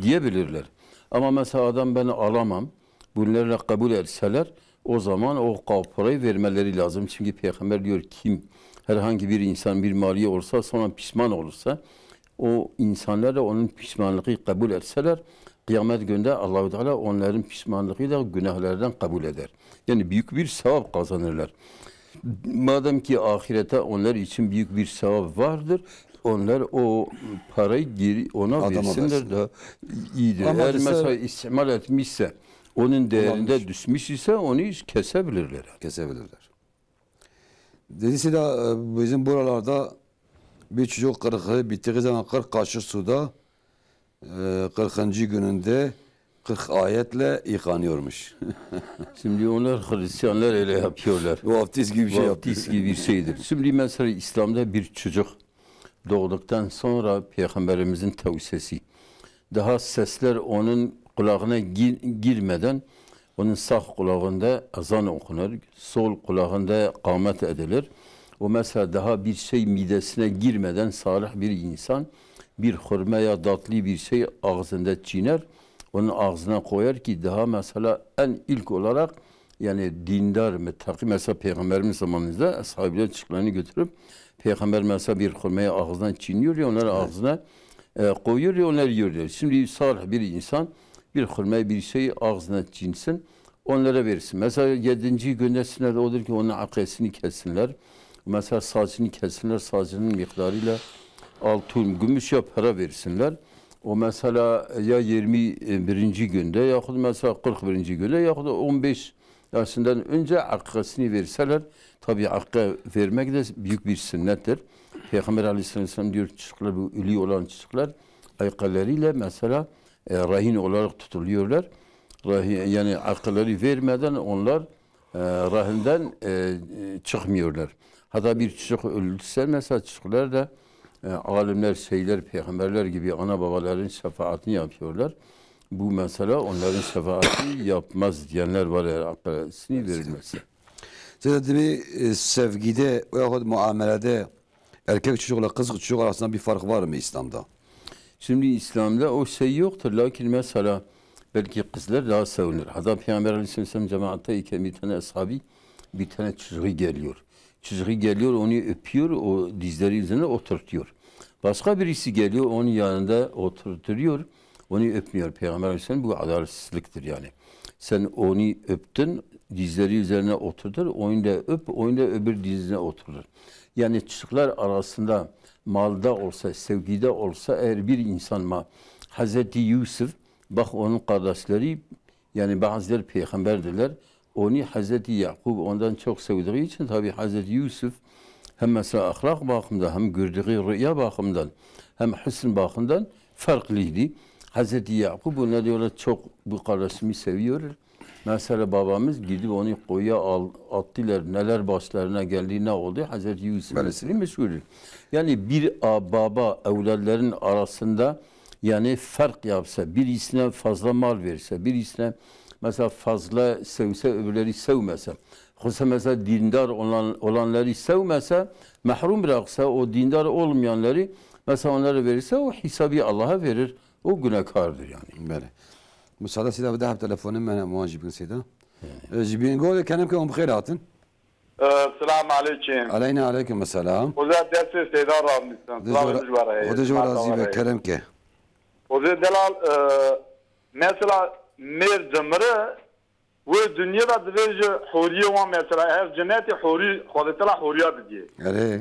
diyebilirler. Ama mesela adam ben alamam, Bunlarla kabul etseler, o zaman o kaparayı vermeleri lazım. Çünkü Peygamber diyor, kim herhangi bir insan bir mali olsa, sonra pişman olursa, o insanlar da onun pişmanlığı kabul etseler, kıyamet günde Allahu Teala onların pişmanlığı da günahlardan kabul eder. Yani büyük bir sevap kazanırlar. Madem ki ahirete onlar için büyük bir sevap vardır, onlar o parayı geri ona Adama versinler versin. Daha iyidir. Ama Eğer mesela mesela istimal etmişse, onun değerinde Kullanmış. Düşmüş ise onu kesebilirler. Kesebilirler. Dedisi de e, bizim buralarda bir çocuk kırkı bittiği zaman kırk kaşık suda e, kırkıncı gününde kırk ayetle yıkanıyormuş. Şimdi onlar Hristiyanlar öyle yapıyorlar. Vaftiz gibi bir şey yapıyor. Vaftiz gibi bir şeydir. Şimdi mesela İslam'da bir çocuk doğduktan sonra Peygamberimizin tavsiyesi. Daha sesler onun kulağına gir- girmeden onun sağ kulağında ezan okunur, sol kulağında kamet edilir. O mesela daha bir şey midesine girmeden salih bir insan bir hurma ya tatlı bir şey ağzında çiğner, onun ağzına koyar ki daha mesela en ilk olarak yani dindar, müttaki, mesela Peygamberimiz zamanında ashabıyla çocuklarını götürüp Peygamber mesela bir hurmayı ağzından çiğniyor ya, onları Evet. ağzına e, koyuyor ya, onları yiyor diyor. Şimdi salih bir insan bir hurmayı, bir şeyi ağzına çiğnsin, onlara versin. Mesela yedinci günde sünnet odur ki onun akesini kessinler. Mesela saçını kessinler, saçının miktarıyla altın, gümüş ya para versinler. O mesela ya yirmi birinci günde yahut mesela kırk birinci günde yahut da on beş yaşından önce akikasını verseler, tabi akika vermek de büyük bir sünnettir. Peygamber aleyhisselam diyor, çocuklar, bu ölü olan çocuklar akikalarıyla mesela e, rehin olarak tutuluyorlar. Rehin, yani akikaları vermeden onlar e, rehinden e, çıkmıyorlar. Hatta bir çocuk öldüyse mesela çocuklar da e, alimler, şeyler, peygamberler gibi ana babaların şefaatini yapıyorlar. Bu mesela onların şefaati yapmaz diyenler var eğer akikasını verilmezse. Size de bir e, sevgide veyahut muamelede erkek çocukla kız çocuk arasında bir fark var mı İslam'da? Şimdi İslam'da o şey yoktur. Lakin mesela belki kızlar daha sevinir. Hatta Peygamber aleyhisselam cemaatte iken bir tane ashabi bir tane çocuğu geliyor. Çocuğu geliyor, onu öpüyor, o dizleri üzerine oturtuyor. Başka birisi geliyor, onun yanında oturtuyor, onu öpmüyor. Peygamber aleyhisselam bu adaletsizliktir yani. Sen onu öptün, dizleri üzerine oturtur, onu da öp, onu da öbür dizine oturtur. Yani çocuklar arasında malda olsa, sevgide olsa eğer bir insan ma Hazreti Yusuf, bak onun kardeşleri, yani bazıları peygamberdiler. Onu Hazreti Yakup ondan çok sevdiği için tabi Hazreti Yusuf hem mesela ahlak bakımından hem gördüğü rüya bakımından hem hüsn bakımından farklıydı. Hazreti Yakup ona diyorlar çok bu kardeşimi seviyor. Mesela babamız gidip onu kuyuya al, attılar. Neler başlarına geldi, ne oldu? Hazreti Yusuf Aleyhisselam. Meselesi meşhurdur. Yani bir a, baba evlatların arasında yani fark yapsa, birisine fazla mal verse, birisine mesela fazla sevse, öbürleri sevmese, yoksa mesela dindar olan, olanları sevmese, mahrum bıraksa, o dindar olmayanları mesela onlara verirse o hesabı Allah'a verir. O günahkardır yani. Belê. Misale sida bi dehb telefonê me ne muan jî bin sida. Ji Bîngolê kenim ke hûn bi xêr hatin. Ee, Selam aleyküm. Aleyna aleyküm selam. Oza destê Seyda razî. Selam ji we re heye. Oza ji we razî be, kerem ke. Oza delal, e, mesela mêr dimire, wê dinyê de divê ji hûriyê wan mesela, her cinetê hûrî, Xwedê tela hûriya didiye. Erê.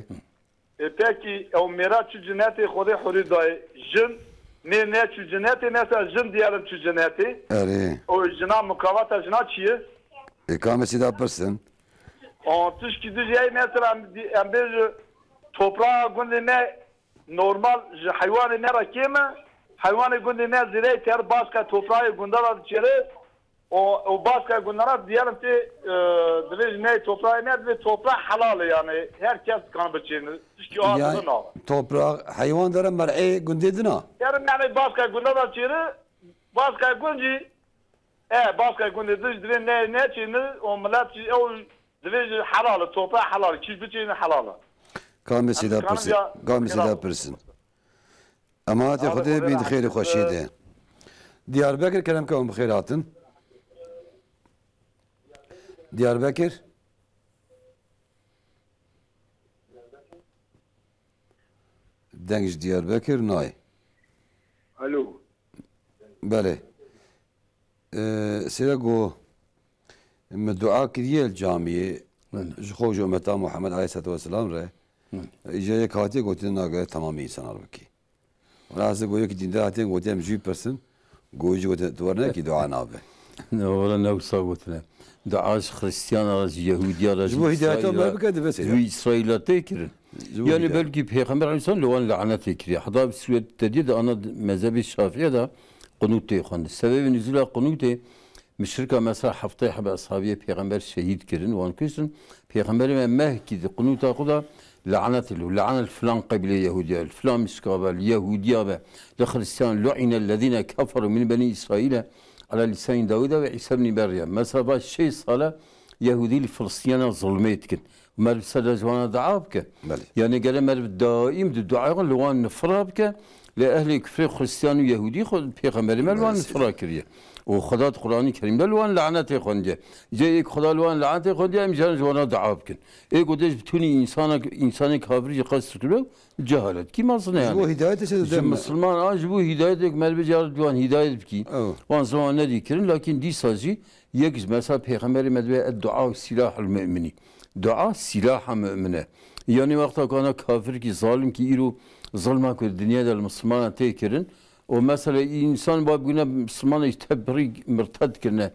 E, pekî ew mêra çi cinetê Xwedê hûrî dayê? Jin, mêr ne çi cinetê, mesela jin diyelim çi cinetê? Erê. O jina mukavata jina çi ye? E, kamê sida pirsin? O tişkî dijî ey mesela em, em bêjin toprağa gundê me normal ji heywanê me re kêm e. Heywanê gundê me zêde ter başka toprağa gunda da diçêre. O, o başka gundana diyelim tê, e, divê ji ney toprağa me divê toprak helal e yani. Her kes kan biçêne. Tişkî a Yani dibin a. Toprak, heywan dere mer'ê gundê dina. Yani, yani başka gunda da çêre, başka gunci, e, başka gundê diş divê ne, ne çêne, o millet çi, o divê ji helal, toprak helal, kî biçêne helal. Kamê sida pirsin. Kamê sida pirsin. Ema hatê Xwedê bîn xêr û xweşiyê de. Diyarbekir kerem ke hûn bi xêr hatin. Diyarbekir? Deng ji Diyarbekir nayê. Alo. Belê. Ee, Sêre got, min dua kiriye li camiyê, Belê. Ji xwe û ji ummeta Muhammed aleyhisselatu vesselam re. Belê. Îca yek hatiye gotin nagere temamê însanan bikî. Wala ez got yekî dîndar hatiye gotiye em jî pirsin. Got jî gotin tu wernekî dua nabe. Ne, wala ne wisa gotine. Dua ji Xristiyana re, ji Yehudiya re, Ji bo hidayeta me bike dibe seyda. Ji bo Îsraîla tê kirin. Ji bo Yani hidayet. Belkî Pêxember Aleyhisselam li wan lanetê kiriye. Heta bi sûret te diye de ana mezhebê Şafiye de qunût tê xwendin. Sebebê nuzula qunûtê, müşrika mesela heftê hebe eshabiyê Pêxember şehîd kirin, wan kuştin. Pêxemberê me mehkî di qunûta xwe de lanet li, lanet filan qebîle Yehudiya, filan müşrika be, li Yehudiya be, li Xristiyan, lu'ine lezîne keferu min benî İsraîle ala lîsanî Dawîda ve Îsa ibnî Meryem. Mesela va şeş sale Yehudî li Filistiyana zulmê dikin. Meriv ser de ji wana dua bike. Belê. Yani gere meriv daîm di duaya xwe li wan nifira bike. Li ehlê kufrê Xristiyan û Yehudî xwe Pêxemberê me li wan Belê. Nifira kiriye. Û Xweda di Qur'anî Kerîm de li wan lanetê xwendiye. Cê êk Xweda li wan lanetê xwendiye, em jî ji wana dua bikin. Ê ku dê ji bitunî însana, însanê kafir jî qesd kiribe, cehalet. Kî mazine yani? Ji bo hidayetê çi Ji didem? Misilman a, ji bo hidayetê ku meriv car di wan hidayet bikî. Ew. Wan ziman nedî kirin, lakin dîsa jî yek ji mesela Pêxemberê me dibe, "Dua silahul mu'mini." Dua silaha mu'mine. Yani wexta ku ana kafirkî, zalimkî îro zilma ku di dinya de li Misilmana tê kirin, û mesela însan ba bûne Misilmana jî tebirî mirted kirine,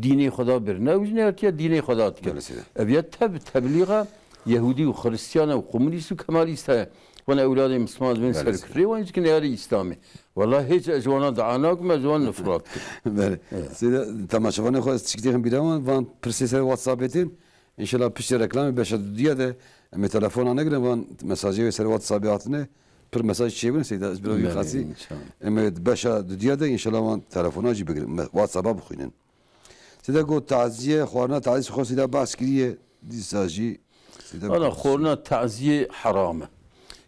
dînê Xweda birine, ew jî neyartiya dînê Xweda dikir. Belê seyda. Ev ya teb-, teblîxa Yehudî û Xristiyana û komunîst û kemalîst heye. Wana ewladê Misilman dibin Belê ser seyda. Kufrê, wan jî dikin neyarê Îslamê. Wala hiç ez ji wana dua nakim, ez ji wan nifrat dikim. Belê. Evet. Seyda, temaşevanê xwe ez tişkî têxim bîra wan, van pirsê ser WhatsAppê tên. Înşallah piştî reklamê beşa dudiya de em ê telefona negirin, van mesajê wê ser WhatsAppê hatine. Pir mesaj çêbûne, seyda, ez bira wî Belê, xasî. Înşallah. Em ê beşa dudiya de înşallah wan telefona jî bigirin. Me-, WhatsApp'a bixwînin. Seyda got taziye, xwarina taziyê xwe seyda behs kiriye. Dîsa jî seyda Ana got xwarina taziyê heram e.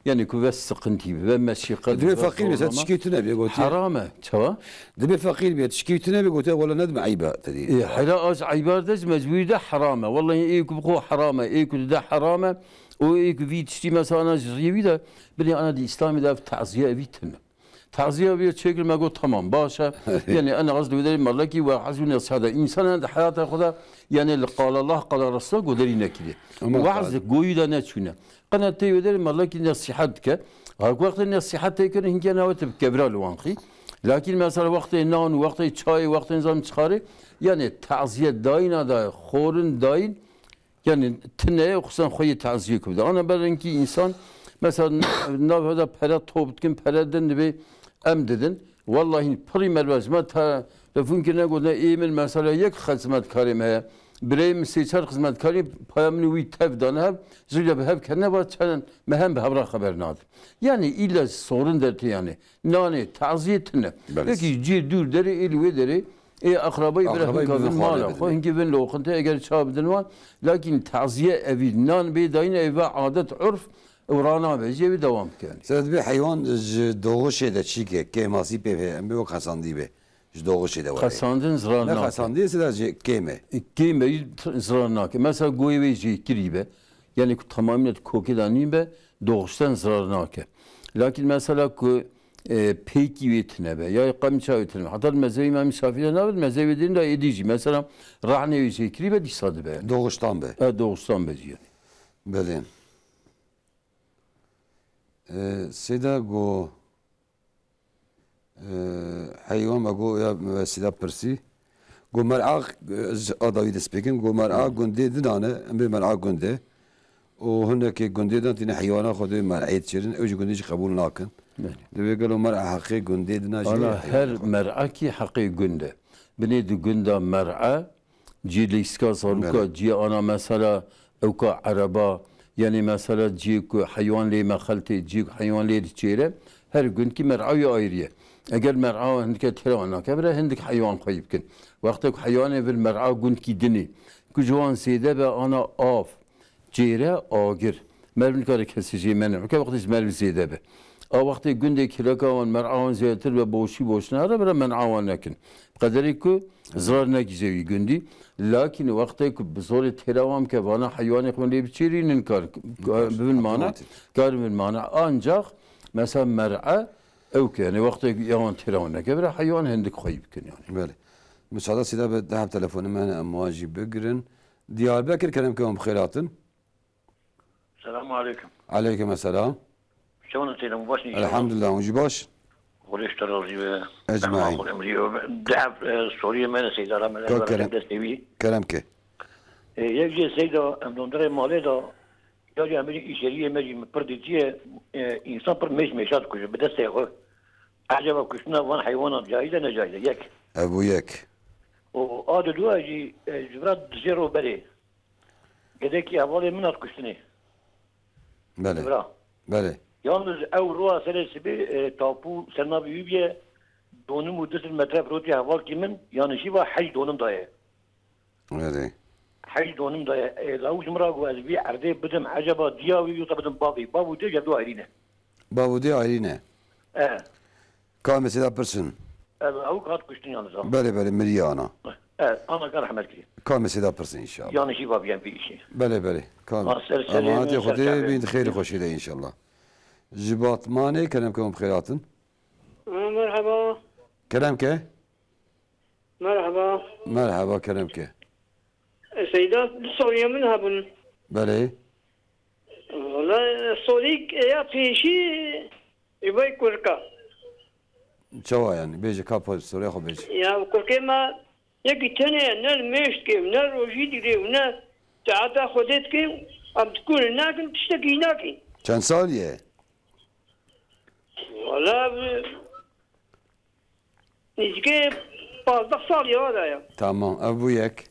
Yani ku ve sıkıntı be, ve meşîqet Divê be, feqîr be, sen zorlama. Tişkî tune bê gotiye. Heram e. Çawa? Divê feqîr bê, tişkî tune bê gotiye, wala nedim eyba te dî. E, heyra az eybar de mecburi de heram e. Wallahi ê ku bi xwe heram e, ê ku de heram e. O ê ku vî tiştî mesela ana ji riyê wî de, binê ana di İslamê de ev taziye evî tune. Taziya wî çêkir, me got, "Tamam, baş e." Yani, en az li wê derê melekî we ez û nesiheta. Însan di heyata xwe de, yani, li qala Allah, qala Resulullah goderî nekiriye. Ama We'z tabii. Goyî de neçûne. Qene tê wê derê melekî nesihet dike. Ha, wextê nesihet tê kirin, hinkê navê te bi kevra li wan xî. Lakin mesela wextê nan, wextê çayê, wextê nizam çixarê, yani, taziye dayîna da, xorin dayîn, Yani tune ye, xusen xwe yê taziyê ku bide. Ana ber hinkî însan, mesela, nav heda pere top dikin, pere din dibê em didin. Wallahî pirî merve ji me telefon kirine, gotine, "Ê min mesela yek xizmetkarê me heye. Birayê min sê çar xizmetkarê paya min û wî tev dane hev, ji wî de bi hev ketine, va çend me hem bi hev re xeber nadin." Yani îlle sorin dertê yani. Nanê, taziyê tune. Belê. Yekî cê dûr derê, ê li wê derê, ê akrabayê bira Akrabayê hinka bira vin xwarê mala bidin. Xwe, hinkê vin loqinte, eger ça bidin wan. Lakin taziye evî nan bê dayîne, ev ve adet, urf û ranabe. Jê wî dewam bike. Seyda, divê heywan ji doğuşê de çîke, kêmasî pê heye, em bê wek xesandî be. Ji doğuşê de were. Xesandin zirar Ne nake. Xesandî, seyda jê kêm e. Kêm e, zirar nake. Mesela goyê wê jêkirî be. Yani ku tamamî ne kokê de nîn be, doğuştan zirar nake. Lakin mesela ku, e, pêkî wê tune be, ya qemça wê tune be. Heta mezhebê Îmam Şafî de nabit, mezhebê din de êdî jî. Mesela rahnê wê jêkirî be, dîsa dibe yani. Doğuştan be. E, doğuştan be jî yani. Belê. E, seyda go, e, heywan me go ya me seyda pirsî. Go mer'a, e, ji adawî dest pêkin. Go mer'a Hmm. Gundê dinane, em bê mer'a gunde. Û hinekê gundê dan tîne heywana xwe dê mer'ê diçêrin, ew jî gundê jî qebûl nakin. Belê. Divê gelo mer'a heqê gundê dina jî Ana heywana her xwe. Mer'akî heqê gund e. Binê di gunda mer'a, cî lîska zaroka, Belê. Cî ana mesela ewka ereba, yani mesela cî ku heywan lê mexeltê, cî ku heywan lê diçêre, her gundkî mer'a wî ayrî ye. Eger mer'a hindike têra nake bire, hindik heywan xweyî bikin. Wextek heywanê vir mer'a gundkî dinê, ku ji wan zêde be ana av, Cêre, agir. Meriv nikare kesê jê mene. Weke wextê ji meriv zêde be. A wextê gundê kêleka wan, mer'a wan zêdetir be, boşî boşîna re bire, men'a wan nekin. Bi qederê ku zirar negihîje wî gundî. Lakîn wextê ku bi zorê têra wan bike, vana heywanê xwe lê biçêrînin, kar, bibin mane, otomatik, kar bibin mane. Ancax mesela mer'e ew ke, yanî wextê ku ya wan têra wan neke bire, heywan hindik xweyî bikin yanî. Belê. Misada sîda be, dehab telefonê me hene, em wan jî bigirin. Diyarbekir, kerem ke hûn bi xêr hatin. Selamu aleykum. Aleykum selam. Çawan Seyda, baş inşallah. Elhamdülillah, hûn jî baş? Xwedê ji te razî be. Ecmaîn. Xwedê em rî be. Dehab, e, soriyê me ne Seyda, me Ka ne kerem. Destê wî. Kerem ke. E, yek jê Seyda, em dondirê malê de, ya jî em bêjin îşeriyê me jî min pir dîtiye, e, însan pir mêş mêşa dikuje bi destê xwe. Eceba kuştina van heywanan caiz e, ne caiz e? Yek. Ev bû yek. Û a di dua jî, e, ji vira dijê ro berê. Gedekî hevalê min hat kuştinê. Belê. Bira. Belê. Yalnız ew roa serê sibê, e, tapû ser navê wî bûye, donim û du sed metre firotî hevalkî min, yanlişî va heşt donim daye. Belê. Heşt donim daye. E, lawik ji min ra got, ez vî erdê bidim, eceba diya wî yoksa bidim bavê? Bav û dê ji hev du ayrî ne. Bav û dê ayrî ne. E. Ka em ê sêda pirsin. Ev, ew hat kuştin yalnız ha. Belê, belê, miriye ana. E, ana ka rehmet kirî. Ka em ê sêda pirsin inşallah. Yanlışî va biyen vî işî. Belê, belê. Ka em. Ha, ser serê Emanetê min, ser Xwedê çavê. Bin xêr xweşî de inşallah. Ji Batmanê kerem ke hûn bi xêr hatin. Ha, merhaba. Kerem ke. Merhaba. Merhaba, kerem ke. E, Seyda, du soriyê min hebûn. Belê. Wala, sorîk ya pêşî, e, vay kurka. Çawa yani? Bêje ka pa soruya xwe bêje. Ya kurkê me yekî tenê ye, ne nimêj dike, ne rojî digre, ne taeta Xwedê dike, em dikûnin nakin, tiştekî nakin. Çend salî ye? Wala, bi-, nêzîkê pazdeh salî ya da ya. Tamam, ev bû yek.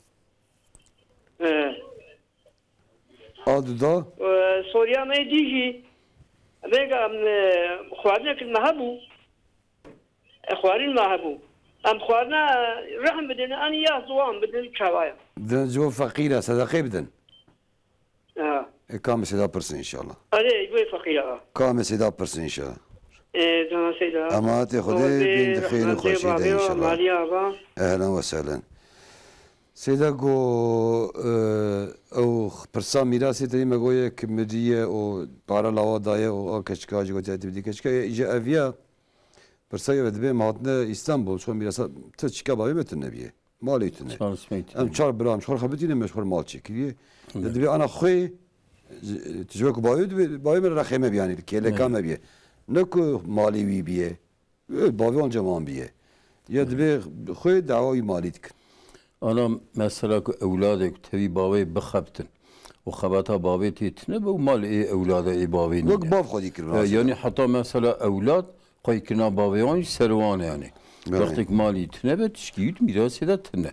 He. A du da? E, soruya me yê dî jî, vêga em, e, xwarinek me hebû. E, xwarin me hebû. Em xwarina rehm bidin, an ya ziwan bidin, çawa ye? Din ji bo feqîra sedeqê bidin. Ha. E, ka em ê sêda pirsin inşallah. Erê, ji bo feqîra. Ka em ê sêda pirsin inşallah. E, zana seyda. Emanetê Xwedê bin di xêr û xweşî de inşallah. Ehlen ve sehlen. Seyda go, e, ew pirsa mîrasê tenê me goye ki miriye û para lawa daye û a keçika jî gotiye tibdî keçika ye, îje ev ya. Pirsa ye ve dibê me hatine Îstanbul, ço mîrasa ti çika bavê me tune biye. Malê tune. Em çar bira, em ji xwe xebitîne, me ji xwe mal çêkiriye. Hı. Dibê ana xwê, ji, tu ji we ku bavê dibê, bavê me rexê me biyanî, kêleka me biye. Ne ku malê wî biye. Ê, bavê wan ceman biye. Ya dibê xwê dawa wî malî dikin. Ana mesela ku ewladê ku tevî bavê bixebtin û xebata bavê tê tine be û mal ê ewlada ê bavê nîne. Wek bav xwedî kirin. E, yanî heta mesela ewlad xwedîkirina bavê wan jî ser wan e yanî. Belê. Wextêk malî tine be tişkî wî di mîrasê de tine.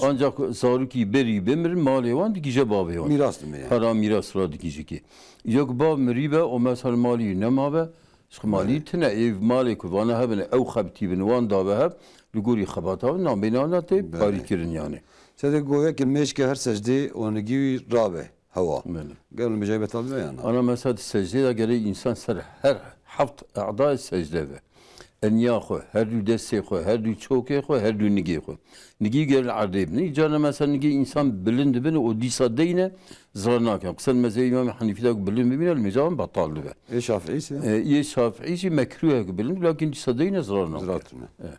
Ancak zarokî berî bimirin malê wan digîje bavê wan. Mîras dimire. Pera mîras ra digîje kê. Yok bav mirî be û mesela malî nema be, ji xwe malî tine, ê malê ku vana hebin, ew xebitî bin, wan dabe hev, li gorî xebata wan nabêna wan de tê parî kirin yanî. Sede govekê mêşke her secdê û nigî wî rabe hewa. Belê. Gel mijay betal be yana. Ana mesela di secdê de gerê însan ser her heft e'dayê secde be. Enya xwe, her du destê xwe, her du çokê xwe, her du nigê xwe. Nigî gerê li erdê bin. Îca ne mesela nigê însan bilind bin û dîsa deyne, zirar nake. Qised mezhebê Îmamê Henîfî de ku bilind bibîne, li mêja wan betal dibe. Ê Şafîî se? E, yê Şafîî jî mekrûh e ku bilind, lakin dîsa deyne zirar nake. Zirar tune. E.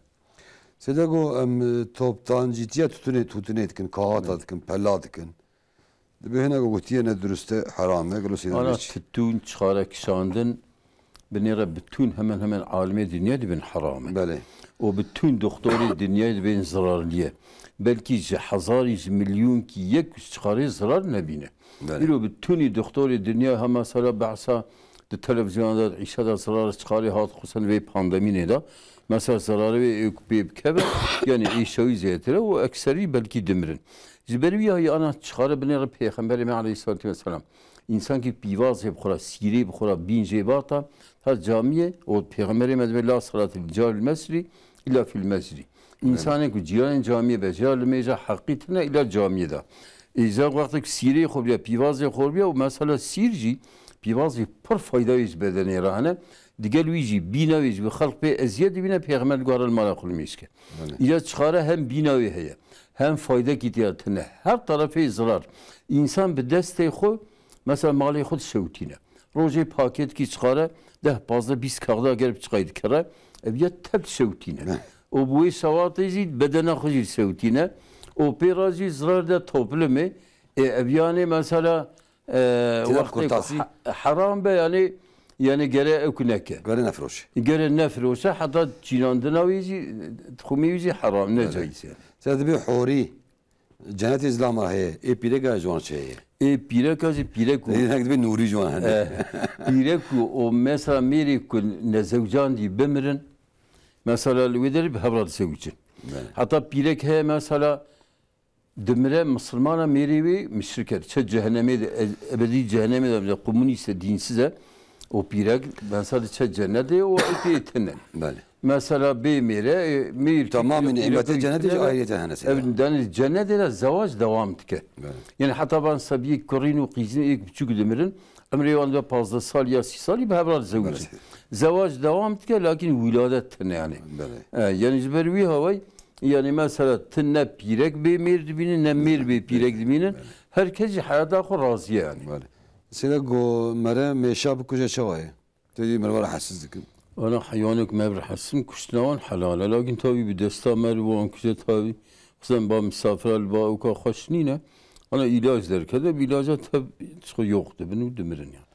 Sede go em, e, toptancîtiya tutunê, tutunê dikin, kahata dikin, pela dikin. Dibê hinek gotiye ne durust e, heram e, gelo sêde Ana dibe çi? Titûn, çixare kişandin, binê re bitûn hemen hemen alimê dinyayê dibin heram e. Belê. Û bitûn doktorê dinyayê dibên zirarlî ye. Belkî ji hezarî, ji milyûnkî yek ji çixarê zirar nebîne. Belê. Îro bitûnî doktorê dinyayê ha mesela behsa di televizyona de, îşe de zirar çixarê hat xwestin vê pandemînê de. Mesela zirarê wê ê ku pê bikeve, yanî êşa wî zêdetir e û ekserî belkî dimirin. Ji ber wî ya ana çixare binê re Pêxemberê me aleyhissalatu vesselam. Însankî pîvazê bi xwe re, sîrê bi xwe re, bîn jê bata, ha camiyê û Pêxemberê me dibê la salate li caril mescîdî illa fil mescîdî. Însanê ku cîranên camiyê be, jî ya li mêja heqî tune illa camiyê de. Îza wextek sîrê xwe biya, pîvazê xwe biya û mesela sîr jî pîvazê pir faydayê ji bedenê re hene. Digel wî jî bîna wê ji bo xelq pê eziyet dibîne, pêxember diguhare li mala xwe li mêj ke. Belê. Îca çixare hem bîna wê heye, hem faydekî tê ya tune. Her terefê zirar. Însan bi destê xwe, mesela malê xwe dişewitîne. Rojê paketkî çixare deh, pazdeh, bîst kaxda ger bi çixayî dikere, ev ya tev dişewitîne. Heh. Û bi wê şewatê jî bedena xwe jî dişewitîne. Û pê re jî zirar de toplumê, ê, ev yanê mesela, e, Têde wextê ku kurtasî. he-, heram be, yanê, yanê gere ew ku neke. Gere nefiroşe. Gere nefiroşe, heta çînandina wî jî, dixumê wî jî heram, Evet. necayîz e. Têde dibê horî, cenetê zilama heye, ê pîreka ji wan çi heye? Ê pîreka jî pîrek û Ê, nek dibê nûrî ji wan hene. E, pîrek û o mesela mêrê ku nezewcandî bimirin, mesela li wê derê bi hev re dizewicin. Belê. Heta pîrek heye mesela dimire misilmana mêrê wê mişrik e, diçe cehennemê de, e-, ebedî cehennemê de, bile komunîst e, dînsiz e. O pîrek, mesela diçe cennetê, o ê pê tine. Belê. Mesela bê mêre, e, mêr Tamamî pîrek, nîmetê pîrek cennetê jî tine. ayriyeten hene seyda. Ev, yani cennetê de zewac devam dike. Belê. Yani heta van sebiyê kurîn û qîzin êk biçûk dimirin, emrê wan de pazdeh sal ya sî salî bi hev re dizewicin. Belê. Zewac devam dike, lakin wîladet tine yani. Belê. E, yani ji ber wî haway, yani mesela tu ne pîrek bê mêr dibînin, ne mêr bê pîrek dibînin. Belê. Her kes ji heyata xwe razî ye yani. Belê. Seyda go mere mêşa bikuje çawa ye? Te jî merva rehetsiz dikin. Ana heywanek me bi rehetsiz kuştina wan helal e. Lakin tabi bi desta me wan kuje tabi. Xizan ba misafira li ba ewka xweş nîne. Ana îlac derkete, bi îlaca tev xwe yox dibin û dimirin yani.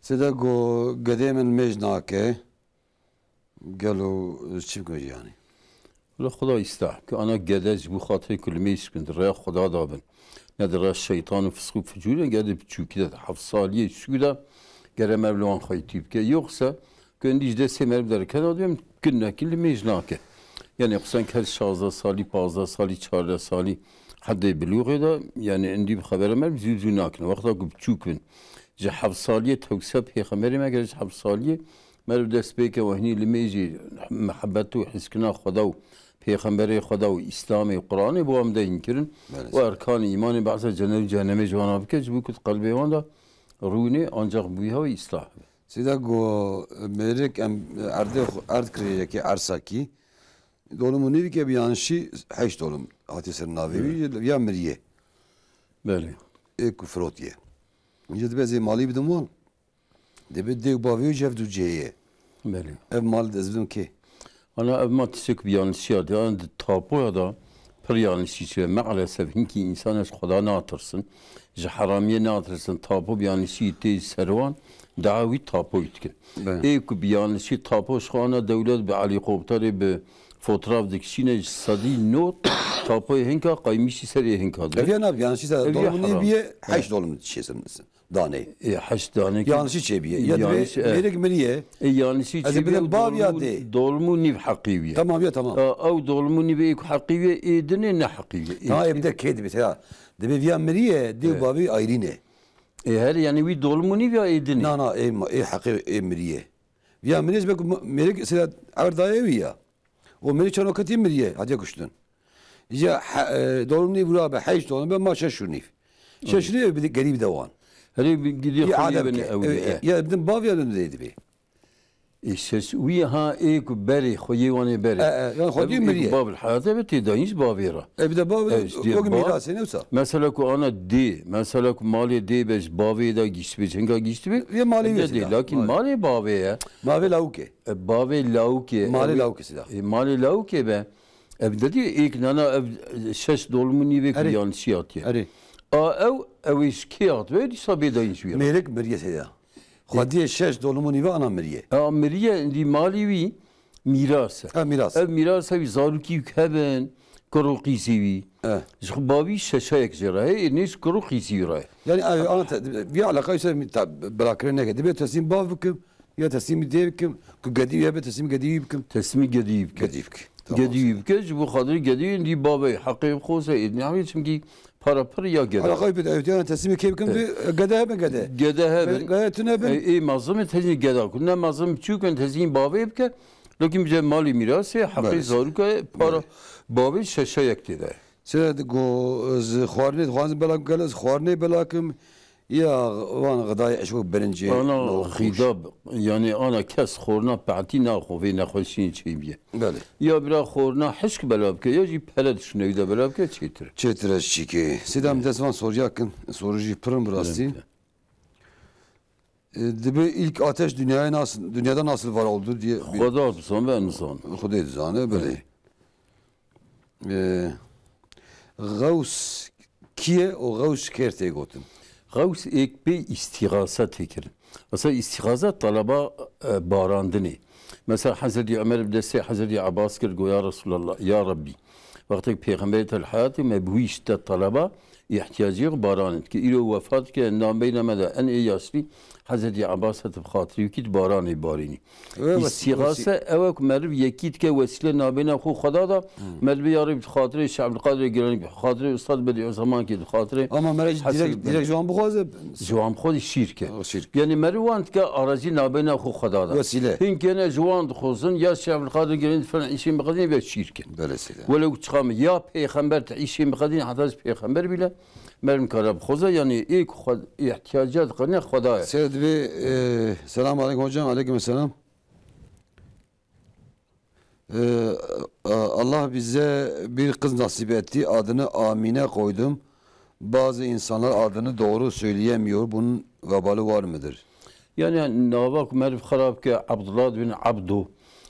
Seyda go gedê min mêj nake. Gelo çi bikim yanî? Wele Xuda îstah ke ana gede ji bo xatirê ku li mêj bin, di rêya Xuda da bin. Ne di rêya şeytan û fisq û ficûrê, gede biçûkî de, heft saliyê çû de gere me li wan xweytî bike. Yoksa ku endî ji destê me bi derkete da dibêm, kinekî li mêj nake. Yani qesen kes şazdeh salî, pazdeh salî, çardeh salî hedê bilûxê de, yani endî bi xebera me zû zû nakin. Wexta ku biçûk bin, ji heft saliyê tewse pêxemberê me gere ji heft saliyê Meriv dest pê ke û hinî li mêjî mihebet û hîskirina Xweda û Pêxemberê Xweda û Îslamê û Quranê bi wan bide hînkirin Belê. û erkanê îmanê behsa cennet û cehennemê ji wana bike, ji bo ku di qelbê wan de rûnê, ancax bi wî hawî îslah be. Seyda go mêrik em erdê xwe, erd kirê yekê ersakî, dolim û nîvî ke bi yanişî heşt dolim hatiye ser navê wî, Belê. ya miriyê. Belê. Ê ku firotiye. Înca dibe ez ê malî bidim wan. Dibê dê û bavê wî ji hev dû cihê ye. Belê. Ev mal ez bidim kê? Ana ev mal tiştek bi yanlişiya de, ana di tapoya da pir yanlişî çi ye. Mealesef hinkî însan ji Xweda natirsin, ji heramiyê natirsin, tapo bi yanlişî tê ser wan, daha wî tapoyî dikin. Belê. Ê ku bi yanlişî tapo ji xwe ana dewlet bi helîkopterê, bi fotraf dikişîne, ji sedî not tapoyê hinka qaymîşî serê hinka dibe. Ev ya nav yanlişî ser Ev ya dolim heram. nîviye heşt dolim dişê ser. Danê. Ê, heşt danekî Yanlışî çêbiye. Ya dibê yanlış, e. mêrik miriye. Ê, yanlışî Ez ê çêbiye bidim û bav ya dolmû, dê. dolmû nîv heqî wî ye. Tamam ya, tamam. E, ew dolmû nîvê ê ku heqî wî ye, ê dinê ne heqî wî ye. Ê Tamam, ê çê- bir de kê dibê, ya. Dibê viya miriye, dê Evet. bavê ayrî ne. Ê, her, yani wî dolmû nîv ya ê dinê? Na, na, ê ma-, ê heqê ê miriye. Viya miriye ji ber ku ma-, mêrik sira erdayê wî ya. O mêrik çano ketî miriye, hatiye kuştin. Ya he-, e, dolmû nîv wira be, heşt dolmû be, ma şeş û nîv. Şeş û nîv bi gerî bide wan. Herê bi gidî Ya xwe Adem bine ke, ew e, diye. e, ya bidim bav ya bidim dê dibê. Ê şeş, wî ha ê ku berê, xwe yê wan ê berê. E, e, yani xwe Ev dî ê ku miriye. bav li heyatê be tê dayîn ji bavê re. E, bir de bav, Ev işte o gün bav. mirasê ne wisa? Mesela ku ana dê, mesela ku malê dê be ji bavê de giştibê, çenka giştibê. Ya malê Ev wê de dê, sida. lakin Malê. malê bavê ye. Malê lawikê. E, bavê lawikê, Malê ew ê, lawikê sida. e, malê lawikê be. Ev dedî êk nana ev şeş dolmû nîvê ku Erê. yanlişî hatiye. Erê. A ew, ew ê ji kê hatibe, dîsa bê dayîn ji wî re. Mêrik miriye seyda. Xwediyê şeş dolmû nîve ana miriye. A miriye, endî malî wî mîras e. Ha, mîras. Ev mîras e wî zarokî wî hebin, kur û qîzî wî. Eh. Ji xwe bavî şeşayek jê re heye, ê nê ji kur û qîzî wî re ye. Yani, ev, ana te-, vî eleqayê ser mi-, ta-, belakirin neke. Dibê teslîm bav bikim, ya teslîmî dê bikim, ku gedî wî hebe teslîmî gedî wî bikim. Teslîmî gedî wî bike. Gedî wî bike. Tamam. Gedî wî bike, ji bo xatirî gedî wî, endî bavê heqê xwe se êdinê, çimkî para pir ya geda. Eleqayê pê de, ew tiyana teslîmî kê bikim, Evet. dê, gede hebe gede. Gede hebe. Gede tune bin. E, ê mezin e, tezîn geda ku. Ne mezin biçûk in, tezîn bavê bike. Lakin bije malê mîrasê, heqê Belê. zaroka, para Evet. bavê şeşayek tê de. Seyda go, ez xwarinê dixwazim belakim, gel ez xwarinê belakim. Ya van xidayê eşko birincê Ana noxuş. Xîda, yani ana kes xorna pe'tî naxo vê nexweşiyên çêbiye. Belê. Ya bira xorna hişk bela bike, ya jî pere dişûne wî de bela bike çêtir. Çêtir e çîkê. Sêda em dest van soruya kin. Soru jî pir in bi rastî. Belê. E, dibe ilk ateş dünyaya nasıl, dünyada nasıl var oldu diye bir Xweda dizane, ben nizanim. Xwedê dizane, belê. E, Xews kî ye û Xews kêr tê gotin? Xews êk pê îstîxase tê kirin. Mesela îstîxase taleba, e, barandinê. Mesela Hezretî Ömer bi destê Hezretî Abbas kir, got, "Ya Resulallah, ya Rabbî." Wextê Pêxemberê te li heyatê me bi wî şiddet taleba îhtiyacê xwe baranê dike. Îro wefat dike, nabeyna me de en ê yaşlî Hezretî Abbas hate bi xatirê wî kî di baranê barînî. Wê wes-, Îstîxase wesî- ew e ku meriv yekî dike wesîle nabeyna xwe Xweda da, Hmm. meriv ya Reb bi xatirê Şeh Ebdulkadirê Gîlanî, bi xatirê Ustad Bediüzzeman kî, bi xatirê Ama meriv Hesen direkt, Bediüzzeman. Direkt ji wan bixwaze. Ji wan bixwaze şîr ke. O şîr ke. Yani meriv wan dike arazî nabeyna xwe Xweda da. Wesîle. Hinkê ne ji wan dixwazin ya Şeh Ebdulkadir Gîlanî di filan îşê mixwazin ve şîr ke. Belê seyda. Welew çiqa min ya pêxember te îşê mixwazin heta ji pêxember bîle, meriv kara bixwaze, yani ê ku xwe ihtiyaca dixwazine Xweda ye. Seyda dibê, e, selamu aleykum hocam, aleykum selam. Ee, Allah bize bir kız nasip etti. Adını Amine koydum. Bazı insanlar adını doğru söyleyemiyor. Bunun vebali var mıdır? Yani nava ku meriv xera bike Abdullah dibin Abdo,